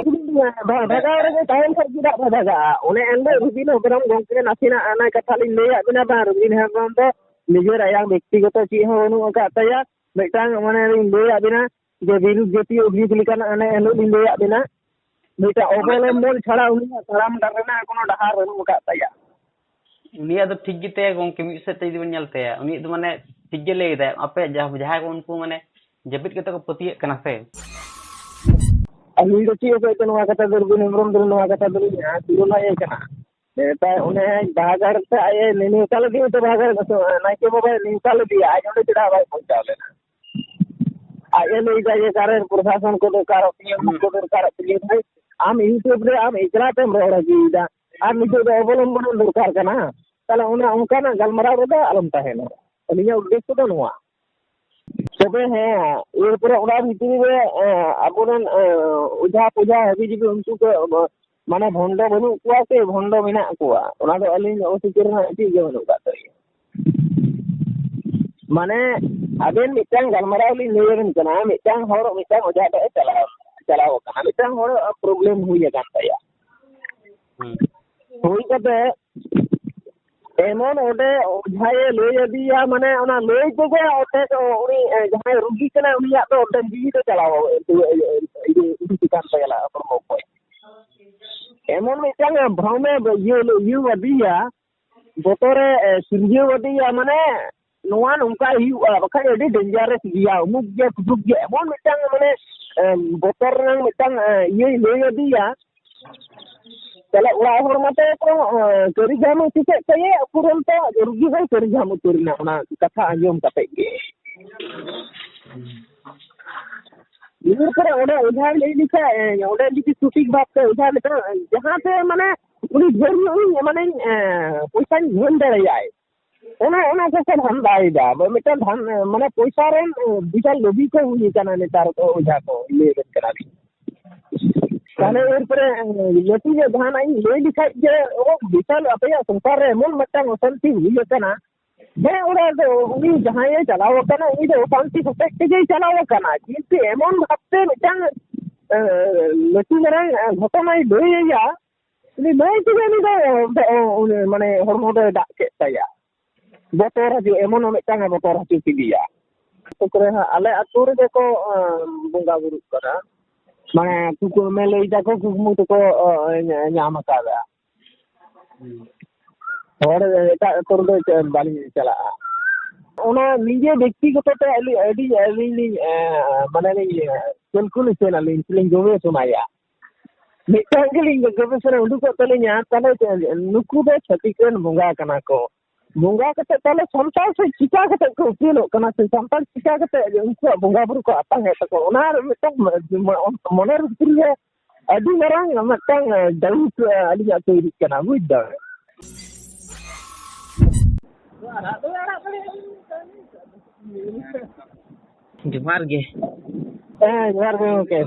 ᱵᱷᱟ-, ᱵᱷᱟᱜᱟᱣ ᱨᱮᱜᱮ ᱛᱟᱦᱮᱱ ᱠᱷᱟᱡ ᱪᱮᱫᱟᱜ ᱯᱮ ᱵᱷᱟᱜᱟᱜᱼᱟ? ᱚᱱᱮ ᱮᱱᱦᱤᱞᱳᱜ ᱨᱩᱵᱤᱱ ᱦᱮᱢᱵᱨᱚᱢ ᱜᱚᱢᱠᱮ ᱱᱟᱥᱮᱱᱟᱜ ᱚᱱᱟ ᱠᱟᱛᱷᱟ ᱞᱤᱧ ᱞᱟᱹᱭᱟᱫ ᱵᱮᱱᱟ ᱵᱟᱝ, ᱨᱩᱵᱤᱱ ᱦᱮᱢᱵᱨᱚᱢ ᱫᱚ ᱱᱤᱡᱮᱨ ᱟᱭᱟᱜ ᱵᱮᱠᱛᱤᱜᱚᱛᱚ ᱪᱮᱫ ᱦᱚᱸ ᱵᱟᱹᱱᱩᱜ ᱟᱠᱟᱫ ᱛᱟᱭᱟ᱾ ᱢᱤᱫᱴᱟᱝ ᱢᱟᱱᱮ ᱞᱤᱧ ᱞᱟᱹᱭᱟᱫ ᱵᱮᱱᱟ ᱡᱮ ᱵᱤᱨᱩᱫᱷ ᱡᱟᱹᱛᱤᱭᱚ ᱩᱫᱽᱜᱤᱛ ᱞᱮᱠᱟᱱᱟᱜ ᱚᱱᱮ ᱮᱱᱦᱤᱞᱳᱜ ᱞᱤᱧ ᱞᱟᱹᱭᱟᱫ ᱵᱮᱱᱟ, ᱢᱤᱫᱴᱟᱝ ᱚᱵᱚᱞᱚᱢᱵᱚᱱ ᱪᱷᱟᱲᱟ ᱩᱱᱤᱭᱟᱜ ᱛᱟᱲᱟᱢ ᱰᱟᱦᱟᱨ ᱨᱮᱱᱟᱜ ᱠᱳᱱᱳ ᱰᱟᱦᱟᱨ ᱵᱟᱹᱱᱩᱜ ᱟᱠᱟᱫ ᱛᱟᱭᱟ᱾ ᱩᱱᱤᱭᱟᱜ ᱫᱚ ᱴᱷᱤᱠ ᱜᱮ ᱛᱟᱭᱟ ᱜᱚᱢᱠᱮ, ᱢᱤᱫ ᱥᱮᱫ ᱛᱮ ᱡᱩᱫᱤ ᱵᱚᱱ ᱧᱮᱞ ᱛᱟᱭᱟ, ᱩᱱᱤᱭᱟᱜ ᱫᱚ ᱢᱟᱱᱮ ᱴᱷᱤᱠ ᱜᱮ ᱞᱟᱹᱭ ᱠᱮᱫᱟᱭ᱾ ᱟᱯᱮ ᱡᱟᱦᱟᱸ, ᱡᱟᱦᱟᱸᱭ ᱠᱚ ᱩᱱᱠᱩ ᱢᱟᱱᱮ ᱡᱟᱹᱯᱤᱫ ᱠᱟᱛᱮ ᱠᱚ ᱯᱟᱹᱛᱭᱟᱹᱜ ᱠᱟᱱᱟ ᱥᱮ? ᱟᱹᱞᱤᱧ ᱫᱚ ᱪᱮᱫ ᱦᱚᱸ ᱵᱟᱹᱭᱛᱮ ᱱᱚᱣᱟ ᱠᱟᱛᱷᱟ ᱫᱚ ᱨᱚᱵᱤᱱ ᱦᱮᱢᱵᱨᱚᱢ ᱫᱚ ᱱᱚᱣᱟ ᱠᱟᱛᱷᱟ ᱫᱚᱞᱤᱧ ᱛᱩᱞᱚᱱᱟᱭᱮ ᱠᱟᱱᱟ᱾ ᱢᱮᱛᱟᱭ ᱚᱱᱮ ᱵᱟᱦᱟ ᱜᱟᱲ ᱛᱮ ᱟᱡ ᱮ ᱱᱮᱣᱛᱟ ᱞᱮᱫᱮᱭᱟ, ᱛᱚ ᱵᱟᱦᱟ ᱜᱟᱲ ᱱᱟᱭᱠᱮ ᱵᱟᱵᱟᱭ ᱱᱮᱣᱛᱟ ᱞᱮᱫᱮᱭᱟ, ᱟᱡ ᱚᱸᱰᱮ ᱪᱮᱫᱟᱜ ᱵᱟᱭ ᱯᱳᱣᱪᱷᱟᱣ ᱞᱮᱱᱟ? ᱟᱡ ᱮ ᱞᱟᱹᱭ ᱫᱟ ᱡᱮ ᱠᱟᱨᱮᱱ ᱯᱨᱚᱥᱟᱥᱚᱱ ᱠᱚ ᱫᱚᱨᱠᱟᱨᱚᱜ ᱛᱤᱧᱟᱹ, ᱩᱱᱠᱩ ᱠᱚ ᱫᱚᱨᱠᱟᱨᱚᱜ ᱛᱤᱧᱟᱹ᱾ ᱵᱷᱟᱭ, ᱟᱢ YouTube ᱨᱮ ᱟᱢ ᱮᱠᱞᱟ ᱛᱮᱢ ᱨᱚᱲ ᱦᱚᱪᱚᱭᱮᱫᱟ, ᱟᱨ ᱱᱤᱛᱚᱜ ᱫᱚ ᱚᱵᱚᱞᱚᱢᱵᱚᱱ ᱫᱚᱨᱠᱟᱨ ᱠᱟᱱᱟ᱾ ᱛᱟᱦᱞᱮ ᱚᱱᱟ ᱚᱱᱠᱟᱱᱟᱜ ᱜᱟᱞᱢᱟᱨᱟᱣ ᱨᱮᱫᱚ ᱟᱞᱚᱢ ᱛᱟᱦᱮᱱᱟ᱾ ᱟᱹᱞᱤᱧᱟᱜ ᱩᱫᱽᱫᱮᱥᱥᱚ ᱫᱚ ᱱᱚᱣᱟ᱾ ᱛᱚᱵᱮ ᱦᱮᱸ, ᱮᱨᱯᱚᱨᱮ ᱚᱱᱟ ᱵᱷᱤᱛᱨᱤ ᱨᱮ, ᱮᱸ, ᱟᱵᱚᱨᱮᱱ, ᱮᱸ, ᱚᱡᱷᱟ ᱯᱚᱡᱷᱟ ᱦᱟᱹᱵᱤ ᱡᱟᱹᱵᱤ ᱩᱱᱠᱩ ᱠᱚ, ᱮᱸ, ᱢᱟᱱᱮ ᱵᱷᱚᱱᱰᱚ ᱵᱟᱹᱱᱩᱜ ᱠᱚᱣᱟ ᱥᱮ ᱵᱷᱚᱱᱰᱚ ᱢᱮᱱᱟᱜ ᱠᱚᱣᱟ, ᱚᱱᱟ ᱫᱚ ᱟᱹᱞᱤᱧ ᱫᱚ ᱚᱥᱤᱠᱟᱹᱨ ᱨᱮᱱᱟᱜ ᱪᱮᱫ ᱜᱮ ᱵᱟᱹᱱᱩᱜ ᱠᱟᱜ ᱛᱟᱹᱞᱤᱧᱟ᱾ ᱢᱟᱱᱮ ᱟᱵᱮᱱ ᱢᱤᱫᱴᱟᱝ ᱜᱟᱞᱢᱟᱨᱟᱣ ᱞᱤᱧ ᱞᱟᱹᱭ ᱟᱵᱮᱱ ᱠᱟᱱᱟ, ᱢᱤᱫᱴᱟᱝ ᱦᱚᱲ ᱢᱤᱫᱴᱟᱝ ᱚᱡᱷᱟ ᱴᱷᱮᱡ ᱮ ᱪᱟᱞᱟᱣ, ᱪᱟᱞᱟᱣ ᱟᱠᱟᱱᱟ, ᱢᱤᱫᱴᱟᱝ ᱦᱚᱲ ᱯᱨᱚᱵᱞᱮᱢ ᱦᱩᱭ ᱟᱠᱟᱱ ᱛᱟᱭᱟ᱾ ᱦᱩᱸ᱾ ᱦᱩᱭ ᱠᱟᱛᱮ ᱮᱢᱚᱱ ᱚᱸᱰᱮ ᱚᱡᱷᱟᱭᱮ ᱞᱟᱹᱭ ᱟᱫᱮᱭᱟ, ᱢᱟᱱᱮ ᱚᱱᱟ ᱞᱟᱹᱭ ᱛᱮᱜᱮ ᱚᱸᱰᱮ ᱫᱚ ᱩᱱᱤ, ᱮ, ᱡᱟᱦᱟᱸᱭ ᱨᱩᱜᱤ ᱠᱟᱱᱟᱭ ᱩᱱᱤᱭᱟᱜ ᱫᱚ ᱚᱸᱰᱮ ᱡᱤᱣᱤ ᱫᱚ ᱪᱟᱞᱟᱣ, ᱤᱭᱟᱹ, ᱤᱭᱟᱹ, ᱤᱫᱤ ᱠᱟᱱ ᱛᱟᱭᱟ ᱦᱚᱲᱢᱚ ᱠᱷᱚᱡ᱾ ᱮᱢᱚᱱ ᱢᱤᱫᱴᱟᱝ ᱵᱷᱨᱚᱢᱮ ᱤᱭᱟᱹ, ᱤᱭᱟᱹ ᱟᱫᱮᱭᱟ, ᱵᱚᱛᱚᱨᱮ, ᱮ, ᱥᱤᱨᱡᱟᱹᱣ ᱟᱫᱮᱭᱟ, ᱢᱟᱱᱮ ᱱᱚᱣᱟ ᱱᱚᱝᱠᱟ ᱦᱩᱭᱩᱜᱼᱟ, ᱵᱟᱠᱷᱟᱡ ᱟᱹᱰᱤ ᱰᱮᱧᱡᱟᱨᱮᱥ ᱜᱮᱭᱟ, ᱩᱢᱩᱠ ᱜᱮᱭᱟ, ᱛᱩᱥᱩᱠ ᱜᱮᱭᱟ, ᱮᱢᱚᱱ ᱢᱤᱫᱴᱟᱝ ᱢᱟᱱᱮ, ᱮ, ᱵᱚᱛᱚᱨ ᱨᱮᱱᱟᱜ ᱢᱤᱫᱴᱟᱝ, ᱮ, ᱤᱭᱟᱹᱭ ᱞᱟᱹᱭ ᱟᱫᱮᱭᱟ᱾ ᱛᱟᱦᱞᱮ ᱚᱲᱟᱜ ᱦᱚᱲ ᱢᱟᱛᱚ ᱠᱚ, ᱮ, ᱠᱟᱹᱨᱤ ᱡᱟᱢ ᱩᱛᱩ ᱠᱮᱫ ᱛᱟᱭᱟ, ᱯᱩᱨᱟᱹᱱ ᱛᱚ ᱨᱩᱜᱤ ᱦᱚᱸᱭ ᱠᱟᱹᱨᱤ ᱡᱟᱢ ᱩᱛᱟᱹᱨ ᱮᱱᱟ ᱚᱱᱟ ᱠᱟᱛᱷᱟ ᱟᱸᱡᱚᱢ ᱠᱟᱛᱮ ᱜᱮ᱾ ᱤᱱᱟᱹ ᱯᱚᱨᱮ ᱚᱸᱰᱮ ᱚᱡᱷᱟᱭ ᱞᱟᱹᱭ ᱞᱮᱠᱷᱟᱡ, ᱮ, ᱚᱸᱰᱮ ᱡᱩᱫᱤ ᱥᱚᱴᱷᱤᱠ ᱵᱷᱟᱵᱛᱮ ᱚᱡᱷᱟ ᱞᱮᱠᱟ, ᱡᱟᱦᱟᱸ ᱛᱮ ᱢᱟᱱᱮ ᱩᱱᱤ ᱰᱷᱮᱨ ᱧᱚᱜ ᱤᱧ ᱢᱟᱱᱮ ᱯᱚᱭᱥᱟᱧ ᱧᱟᱢ ᱫᱟᱲᱮᱭᱟᱜᱼᱟᱭ, ᱚᱱᱟ ᱚᱱᱟ ᱠᱚᱠᱚ ᱫᱷᱟᱱᱫᱟᱭᱮᱫᱟ᱾ ᱢᱤᱫᱴᱟᱝ ᱫᱷᱟᱱ ᱢᱟᱱᱮ ᱯᱚᱭᱥᱟ ᱨᱮᱱ ᱵᱤᱥᱟᱞ ᱞᱳᱵᱷᱤ ᱠᱚ ᱦᱩᱭ ᱟᱠᱟᱱᱟ ᱱᱮᱛᱟᱨ ᱠᱚ ᱚᱡᱷᱟ ᱠᱚ, ᱞᱟᱹᱭ ᱟᱵᱮᱱ ᱠᱟᱱᱟ ᱞᱤᱧ᱾ ᱛᱟᱦᱞᱮ ᱮᱨᱯᱚᱨᱮ ᱞᱟᱹᱴᱩ ᱧᱚᱜ ᱡᱟᱦᱟᱱᱟᱜ ᱤᱧ ᱞᱟᱹᱭ ᱞᱮᱠᱷᱟᱡ ᱡᱮ ᱚ ᱵᱤᱥᱟᱞ ᱟᱯᱮᱭᱟᱜ ᱥᱚᱝᱥᱟᱨ ᱨᱮ ᱮᱢᱚᱱ ᱢᱤᱫᱴᱟᱝ ᱚᱥᱟᱱᱛᱤ ᱦᱩᱭ ᱟᱠᱟᱱᱟ, ᱦᱮᱸ, ᱚᱲᱟᱜ ᱫᱚ ᱩᱱᱤ ᱡᱟᱦᱟᱸᱭᱮ ᱪᱟᱞᱟᱣ ᱟᱠᱟᱱᱟ, ᱩᱱᱤ ᱫᱚ ᱚᱥᱟᱱᱛᱤ ᱦᱚᱛᱮᱡ ᱛᱮᱜᱮᱭ ᱪᱟᱞᱟᱣ ᱟᱠᱟᱱᱟ, ᱠᱤᱱᱛᱩ ᱮᱢᱚᱱ ᱵᱷᱟᱵᱛᱮ ᱢᱤᱫᱴᱟᱝ ᱮ, ᱞᱟᱹᱴᱩ ᱢᱟᱨᱟᱝ ᱮ, ᱜᱷᱚᱴᱚᱱᱟᱭ ᱞᱟᱹᱭ ᱟᱭᱟ, ᱩᱱᱤ ᱞᱟᱹᱭ ᱛᱮᱜᱮ ᱩᱱᱤ ᱫᱚ ᱮ, ᱩᱱᱤ ᱢᱟᱱᱮ ᱦᱚᱲᱢᱚ ᱫᱚᱭ ᱫᱟᱜ ᱠᱮᱫ ᱛᱟᱭᱟ, ᱵᱚᱛᱚᱨ ᱦᱚᱪᱚ, ᱮᱢᱚᱱ ᱢᱤᱫᱴᱟᱝ ᱮ ᱵᱚᱛᱚᱨ ᱦᱚᱪᱚ ᱠᱮᱫᱮᱭᱟ᱾ ᱟᱹᱛᱩ ᱠᱚᱨᱮ ᱦᱟᱸᱜ ᱟᱞᱮ ᱟᱹᱛᱩ ᱨᱮᱜᱮ ᱠᱚ ᱮ, ᱵᱚᱸᱜᱟ ᱵᱩᱨᱩᱜ ᱠᱟᱱᱟ, ᱢᱟᱱᱮ ᱠᱩᱠᱢᱩ ᱞᱟᱹᱭ ᱫᱟᱠᱚ, ᱠᱩᱠᱢᱩ ᱛᱮᱠᱚ ᱮ, ᱧᱟᱢ ᱟᱠᱟᱫᱟ᱾ ᱦᱚᱲ ᱮᱴᱟᱜ ᱟᱹᱛᱩ ᱨᱮᱫᱚ ᱪᱮᱫ ᱵᱟᱹᱞᱤᱧ ᱪᱟᱞᱟᱜᱼᱟ᱾ ᱚᱱᱟ ᱱᱤᱡᱮ ᱵᱮᱠᱛᱤᱜᱚᱛᱚ ᱛᱮ ᱟᱹᱞᱤᱧ, ᱟᱹᱰᱤ ᱟᱹᱞᱤᱧ ᱞᱤᱧ ᱮ, ᱢᱟᱱᱮ ᱞᱤᱧ ᱮ, calculation ᱟᱹᱞᱤᱧ ᱥᱮᱞᱤᱧ ᱜᱚᱵᱮᱥᱚᱱᱟᱭᱟ᱾ ᱢᱤᱫᱴᱟᱝ ᱜᱮᱞᱤᱧ ᱜᱚᱵᱮᱥᱚᱱᱟ ᱩᱰᱩᱠᱚᱜ ᱛᱟᱹᱞᱤᱧᱟ, ᱛᱟᱦᱞᱮ ᱱᱩᱠᱩ ᱫᱚ ᱪᱷᱟᱹᱛᱤᱠ ᱨᱮᱱ ᱵᱚᱸᱜᱟ ᱠᱟᱱᱟ ᱠᱚ᱾ ᱵᱚᱸᱜᱟ ᱠᱟᱛᱮ ᱛᱟᱦᱞᱮ ᱥᱟᱱᱛᱟᱲ ᱥᱮ ᱪᱤᱠᱟ ᱠᱟᱛᱮ ᱠᱚ ᱩᱯᱮᱞᱚᱜ ᱠᱟᱱᱟ, ᱥᱮ ᱥᱟᱱᱛᱟᱲ ᱪᱤᱠᱟ ᱠᱟᱛᱮ ᱩᱱᱠᱩᱣᱟᱜ ᱵᱚᱸᱜᱟ ᱵᱩᱨᱩ ᱠᱚ ᱟᱛᱟᱝ ᱮᱫ ᱛᱟᱠᱚᱣᱟ, ᱚᱱᱟ ᱨᱮ ᱢᱤᱫᱴᱟᱝ ᱢᱚᱱᱮ ᱵᱷᱤᱛᱨᱤ ᱨᱮ ᱟᱹᱰᱤ ᱢᱟᱨᱟᱝ ᱢᱤᱫᱴᱟᱝ ᱰᱟᱣᱩᱴ ᱟᱹᱞᱤᱧᱟᱜ ᱛᱳᱭᱨᱤᱜ ᱠᱟᱱᱟ, ᱵᱩᱡᱽ ᱫᱟ᱾ ᱡᱚᱦᱟᱨ ᱜᱮ᱾ ᱦᱮᱸ, ᱡᱚᱦᱟᱨ ᱜᱮ ᱜᱚᱢᱠᱮ᱾